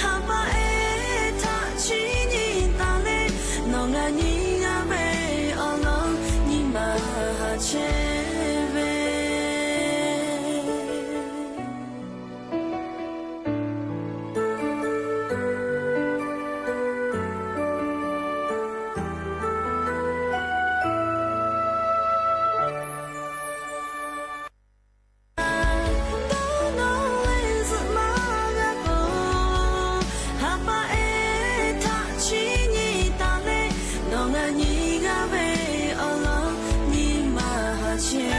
ha pa ehˉ htaꞈ chiˇ nyi taˍ leh, nawˬ ngaˬ nyi g'a ve awˬ lawn nyi ma haˍ chehˇ ve. Dawˇ nawˇ leh zuhꞈ maˇ g'a k'o, ha pa ehˉ htaꞈ chiˇ nyi taˍ leh, nawˬ ngaˬ nyi g'a ve awˬ lawn nyi ma haˍ chehˇ.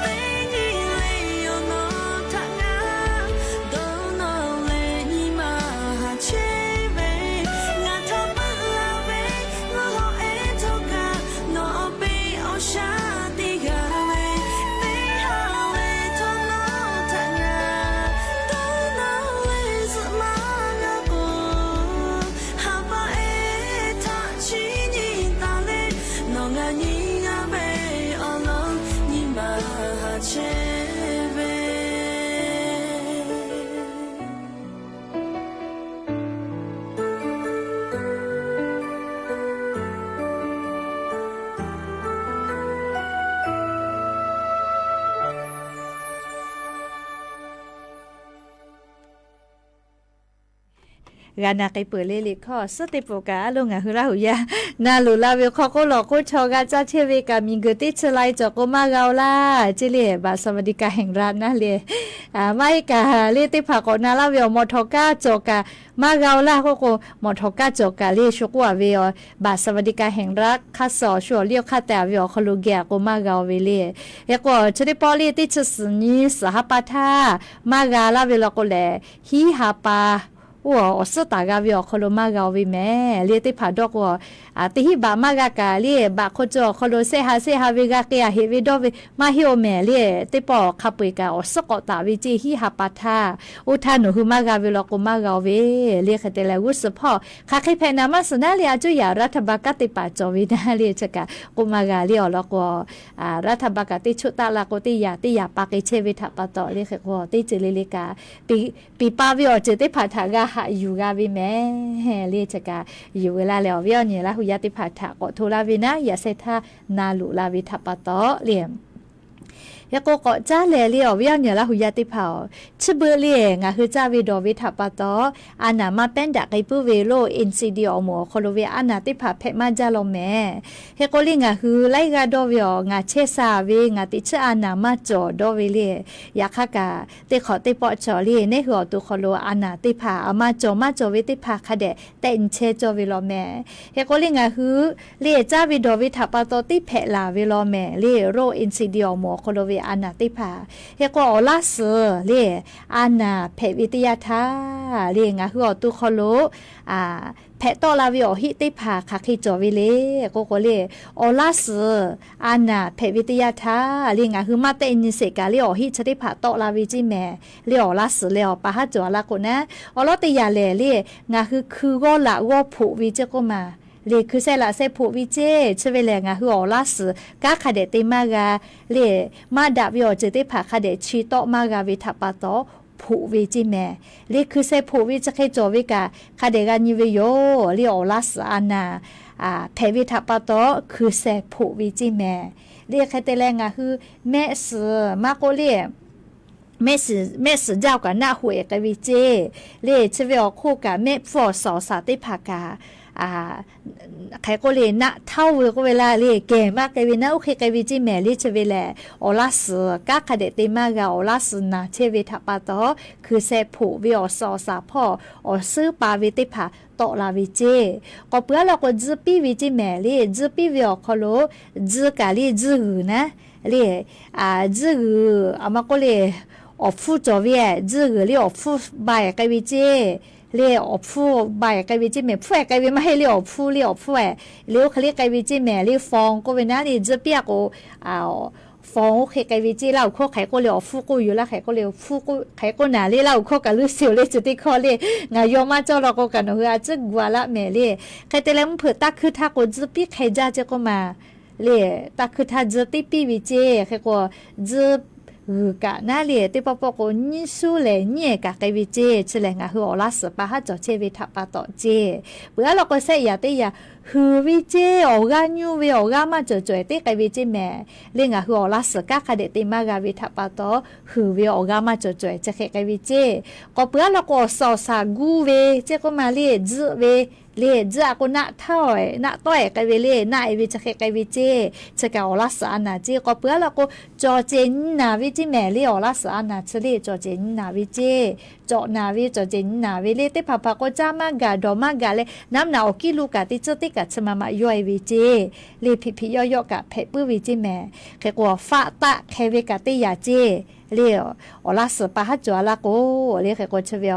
Teˇ nyi le awˬ nawˬ htaꞈ ngaˬ dawˇ nawˇ leh nyi ma haˍ chehˇ ve, ngaˬ htaꞈ maˇ la ve, ngaˬ hawˉ ehˉ htawˇ kaꞈ nawˬ awˬ peˆ awˬ shaˉ teˇ g'aˇ ve, teˇ ha leh htawˇ nawˬ htaꞈ ngaˬ dawˇ nawˇ leh zuhꞈ maˇ g'a k'o, ha pa ehˉ htaꞈ chiˇ nyi taˍ leh, nawˬ ngaˬ nyi g'a ve awˬ lawn nyi ma haˍ chehˇ ve. G'a na k'ai peuˬ le liꞈ hkawˇ suhˉ teˇ pawˆ kaꞈ, a lo ngaˬ hui Laˇ huˍ yaˇ na luˬ la ve hk'aw k'oˆ lawˬ k'oˆ chaw g'a caˇ chehˇ ve kaꞈ, miˬguiˬ teˇ chi lai cawˬ k'o maˇ g'a-o laˇ ceˇ le, บัตรสวัสดิการแห่งรัฐ naˇ le. Maˇ heˆ kaꞈ le, teˇ hpaˍ k'awꞈ na laˇ ve awˬ mawˬ htawꞈ kaˇ cawˬ kaꞈ maˇ g'a-o laˇ k'oˆ k'o, mawˬ htawꞈ kaˇ cawˬ kaꞈ le shu k'oˆ a ve, บัตรสวัสดิการแห่งรัฐ hk'aˇ suh awˬ shu awˬ liˇ awˬ hk'aˇ tehꞈ ve awˬ hk'aw lo geh a k'o maˇ g'a-o ve le. Hk'e k'o, chi teˇ pawˆ le teˇ chi suhˍ nyi suhˍ ha pa htaˇ maˇ g'a laˇ ve law k'o lehˬ, hiˉ ha pa oˇ awˬ suhˉ taˍ g'a ve awˬ hk'aw lo maˇ g'a-o ve mehˍ le. Teˇ hpaˍ dawˇ k'o, teˇ hiˉ บัตร maˇ g'a kaꞈ le, บัตร hk'aw cawˬ awˬ hk'aw lo sehˆ ha sehˆ ha ve g'a k'ai a heꞈ ve dawˇ ve maˇ heˆ-o mehˍ le. Teˇ pawˆ hk'a peu-eˬ kaꞈ awˬ suhˉ k'awꞈ taˍ ve ceˇ hiˉ ha pa htaˇ, oˇ htaˇ nawˬ hui maˇ g'a ve law k'o maˇ g'a-o ve le. Hk'e te leh g'uˇ suhˍ hpawˇ hk'aˬ hk'e hpehꞈ naˍ maˇ suhˍ naˉ le, a cuˇ yaꞈ รัฐบาล kanˉ te paˍ cawˬ ve naˇ le, chi kaꞈ k'oˆ maˇ g'a le awˬ lawn k'o, รัฐบาล kaꞈ teˇ choˆ taˆ la k'o teˇ yaꞈ teˇ yaꞈ pa k'ai chehˇ ve htaꞈ pa taw le. Hk'e k'o teˇ ceuˬ le le kaꞈ piˍ pa ve awˬ ceuˬ teˇ hpaˍ htaꞈ g'a haꞈ yuˬ g'a ve mehˍ le. Chi kaꞈ yuˬ ve laˇ leh awˬ viˉ awˬ nyi Laˇ huˍ yaˇ teˇ hpaˍ htaꞈ k'awꞈ hto laˇ ve naˉ, yaꞈ sheh htaˇ na luˬ la ve htaꞈ pa taw le. Hk'e k'o k'awꞈ caˉ lehˬ le awˬ viˉ awˬ nyi Laˇ huˍ yaˇ teˇ hpaˍ-oˬ, chi beuꞈ le ngaˬ hui caˇ ve dawˬ ve htaꞈ pa taw, a naˍ maˇ pehˉ daꞈ k'ai puiˉ ve lo NCD awˬ moˍ awˬ hk'aw lo ve a naˍ teˇ hpaˍ hpehꞈ maˇ jaˇ law mehˍ. Hk'e k'o le ngaˬ hui laiˉ g'aˇ dawˇ ve awˬ, ngaˬ chehˇ sha ve ngaˬ teꞈ chiˉ a naˍ maˇ cawˬ dawˇ ve le. Yaꞈ hk'aˇ kaꞈ teˇ hk'awꞈ teˇ pawˆ cawˬ le, neˇ hui awˬ to hk'aw lo a naˍ teˇ hpaˍ a maˇ cawˬ maˇ cawˬ ve teˇ hpaˍ hk'a dehꞈ tehˆ nyi chehˇ cawˇ ve law mehˍ. Hk'e k'o le ngaˬ hui le caˇ ve dawˬ ve htaꞈ pa taw teˇ hpehꞈ laˬ ve law mehˍ le, lo NCD awˬ moˍ awˬ hk'aw lo ve a naˍ teˇ hpaˍ. Hk'e k'o awˬ laˇ suhˍ le a naˍ hpehꞈ ve teˇ yanˇ htaˇ le ngaˬ hui awˬ to hk'aw lo hpehꞈ tawˆ la ve awˬ heˆ teˇ hpaˍ hk'aˬ hk'e cawˬ ve le k'oˆ k'o le, awˬ laˇ suhˍ a naˍ hpehꞈ ve teˇ yanˇ htaˇ le ngaˬ hui maˇ tehˆ nyi sheˍ kaꞈ le awˬ heˆ chi teˇ hpaˍ tawˆ la ve ceˇ mehˍ le. Awˬ laˇ suhˍ leh awˬ pa haˉ cawˬ a laˇ k'o naˉ, awˬ lawn teˇ yanˇ lehˬ le ngaˬ hui hkui g'awˇ laꞈ g'awˇ hpoꞈ ve ceˇ k'oˆ ma le, hkui sehˆ laꞈ sehˆ hpoꞈ ve ceˇ. Chi ve lehˬ ngaˬ hui awˬ laˇ suhˍ kanˉ hk'a dehꞈ te maˇ g'a le, maˇ daꞈ ve awˬ ceuˬ teˇ hpaˍ hk'a dehꞈ chi tawˆ maˇ g'a ve htaꞈ pa taw, hpoꞈ ve ceˇ mehˍ. Le hkui sheh hpoꞈ ve chi hk'e cawˬ ve kaꞈ hk'a dehꞈ g'a nyi ve yoˬ. Le awˬ laˇ suhˍ a naˍ hpehꞈ ve htaꞈ pa taw hkui sheh hpoꞈ ve ceˇ mehˍ. Le hk'e te leh ngaˬ hui mehˆ suhˍ maˇ k'oˆ le, mehˆ suhˍ jaˇ-oˬ kaꞈ naˆ hoꞈ-e k'ai ve ceˇ. Le chi ve awˬ hk'oˆ kaꞈ mehˆ hpfuhˇ awˬ suhˍ awˬ shaˍ teˇ hpaˍ kaꞈ hk'e k'oˆ le naˆ htaˇ-oˬ ve k'oˆ ve laˇ le kehˬ maˇ k'ai ve naˆ oˇ hk'e k'ai ve ceˇ mehˍ. Le chi ve lehˬ awˬ laˇ suhˍ kanˉ hk'a dehꞈ te maˇ g'a, awˬ laˇ suhˍ naˍ chehˇ ve htaꞈ pa taw hkui sheh hpoꞈ ve awˬ suhˍ awˬ shaˍ hpawˇ awˬ suhˉ pa ve teˇ hpaˍ tawˆ la ve ceˇ. K'awꞈ peuˬ aˉ law k'o tzuhˇ piˇ ve ceˇ mehˍ. Le tzuhˇ piˇ ve awˬ hk'aw lo tzuhˇ kaꞈ le tzuhˇ g'uiˬ naˉ le tzuhˇ g'uiˬ a maˇ k'oˆ le awˬ hpfuhˇ cawˬ ve tzuhˇ g'uiˬ le awˬ hpfuhˇ ba-e k'ai ve ceˇ. Le awˬ hpfuhˇ ba-e k'ai ve ceˇ mehˍ. Hpfuhˇ-e k'ai ve maˇ heˆ le awˬ hpfuhˇ le awˬ hpfuhˇ-e le oˇ hk'e le k'ai ve ceˇ mehˍ. Le fawˬ k'oˆ ve naˉ le tzuhˇ piˇ-a k'o fawˬ oˇ hk'e k'ai ve ceˇ. Laˇ huˍ hkawˇ hk'e k'oˆ le awˬ hpfuhˇ k'oˆ yoˬ laˇ hk'e k'oˆ le hpfuhˇ hk'e k'oˆ naˍ le Laˇ huˍ hkawˇ kaꞈ luˇ shiˍ-oˬ le chi teˇ hkawˇ le ngaˬ yaw maˇ cawˇ law k'o kaꞈ nawˬ hui a tcuhˉ gu-a laˆ mehˍ le. Hk'e te leh mvuhˇ hpeuꞈ taˇ hkuiˇ htaˇ k'o tzuhˇ piˇ hk'e jaˇ ceˇ k'oˆ ma le. Taˇ hkuiˇ htaˇ tzuhˇ teˇ piˇ ve ceˇ. Hk'e k'o tzuhˇ g'uiˬ kaꞈ naˉ le teˇ pawˆ pawˆ k'o nyiˇ shuˉ lehˬ nyiˇ-ehˍ kaꞈ k'ai ve ceˇ. Chi lehˬ ngaˬ hui awˬ laˇ suhˍ pa haˉ cawˬ chehˇ ve htaꞈ pa taw ceˇ. Peuˬ aˉ law k'o shehˆ yaꞈ teˇ yaꞈ huiˍ ve ceˇ. Awˬ g'aˇ nyuˇ ve awˬ g'aˇ maˇ cawˬ cawehˬ teˇ k'ai ve ceˇ mehˍ. Le ngaˬ hui awˬ laˇ suhˍ kanˉ hk'a dehꞈ te maˇ g'a ve htaꞈ pa taw huiˍ ve awˬ g'aˇ maˇ cawˬ cawehˬ chi hk'e k'ai ve ceˇ. K'awꞈ peuˬ aˉ law k'o awˬ suhˍ awˬ shaˍ gu ve ceˇ k'oˆ ma le tzuhˇ ve le tzuhˇ-a k'o naˆ htaˇ-e naˆ tawˆ-e k'ai ve le naˆ-e ve chi hk'e k'ai ve ceˇ. Chi kaꞈ awˬ laˇ suhˍ a naˍ ceˇ. K'awꞈ peuˬ aˉ law k'o cawˬ cehˬ nyi naˍ ve ceˇ mehˍ. Le awˬ laˇ suhˍ a naˍ chi le cawˬ cehˬ nyi naˍ ve ceˇ. Cawˬ naˍ ve cawˬ cehˬ nyi naˍ ve le teˇ hpaˍ hpaˍ k'o caˇ maˇ gaˬ dawˬ maˇ gaˬ leh naˉ mvuhˇ naꞈ awˬ kiˉ lo kaꞈ teˇ ceuˬ teˇ kaꞈ chi ma ma yawˇ-e ve ceˇ. Le hpiꞈ hpiꞈ yawˇ yawˆ kaꞈ hpehꞈ puiˉ ve ceˇ mehˍ. Hk'e k'o faˆ taˆ hk'e ve kaꞈ teˇ yaꞈ ceˇ. Le awˬ laˇ suhˍ pa haˉ cawˬ-a laˇ k'o le hk'e k'o chi ve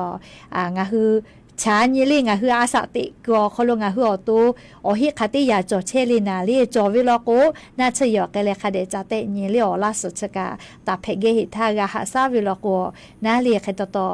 ngaˬ hui chaꞈ nyi le ngaˬ hui a shaꞈ teꞈ kuiˬ awˬ hk'aw lo ngaˬ hui awˬ to awˬ heˆ hk'a teˇ yaꞈ cawˬ chehˇ le naˍ le cawˬ ve law k'o naˆ tsuhˇ yehˬ awˬ k'ai leh hk'a dehꞈ ca tehˆ nyi le awˬ laˇ suhˍ chi kaꞈ taˍ hpehꞈ geh heˍ htaˇ g'a haꞈ shaˉ ve law k'o naˉ le hk'e taw taw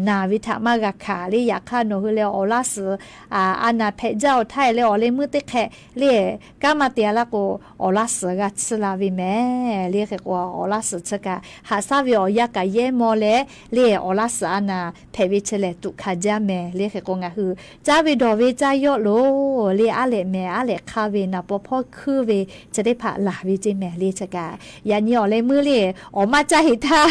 naˍ ve htaꞈ maˇ g'a hkanˍ le. Yaꞈ hk'aˇ nawˬ hui leh awˬ laˇ suhˍ a naˍ hpehꞈ jaˇ-oˬ htaˇ leh awˬ leh meuˇ teˇ hk'e le kanˉ maˇ te-a laˇ k'o awˬ laˇ suhˍ g'a tsuhˇ la ve mehˍ. Le hk'e k'o awˬ laˇ suhˍ chi kaꞈ haꞈ shaˉ ve awˬ yanˇ kaꞈ yehˇ maw leh le awˬ laˇ suhˍ a naˍ hpehꞈ ve chi lehˬ tuꞈ hkanˍ jaˇ mehˍ. Le hk'e k'o ngaˬ hui caˇ ve dawˬ ve caˇ yawˆ loˬ le aˉ lehꞈ mehˍ aˉ lehꞈ hk'aˇ ve naˍ paw hpawˇ hkuiˇ ve chi teˇ hpaˍ laˬ ve ceˇ mehˍ. Le chi kaꞈ yaꞈ nyi awˬ leh meuˇ le awˬ maˇ caˇ heˍ htaˇ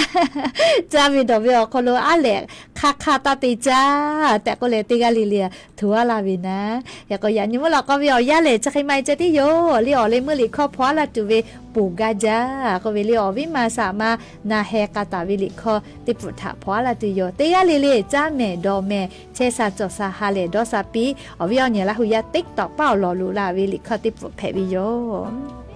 caˇ ve dawˬ ve awˬ hk'aw lo aˉ lehꞈ hk'aˇ hk'aˇ taˇ te caˇ tehꞈ k'oˆ leh teˇ g'aˇ le le hto-a laˇ ve naˉ. Hk'e k'o yaꞈ nyi mvuhˇ law k'aw ve awˬ yanˇ lehˬ chi hk'e maˇ heˆ ceh tiˉ yoˬ. Le awˬ leh meuˇ liꞈ hkawˇ hpaw-a laˇ tuˬ ve ponˬ gaˇ jaˇ k'oˆ ve le awˬ viˉ ma shaꞈ ma naˬ heh k'a taˍ ve liꞈ hkawˇ teˇ pfuhˍ htaꞈ hpaw-a laˇ tuˬ yoˬ. Teˇ g'aˇ le le caˇ mehˍ dawˬ mehˍ chehˇ sha cawˬ sha ha lehˬ dawˇ sha piˇ. Awˬ viˉ awˬ nyi Laˇ huˍ yaˇ TikTok paˉ awˬ lawˬ loꞈ la ve liꞈ hkawˇ teˇ pfuhˍ hpehꞈ ve yoˬ.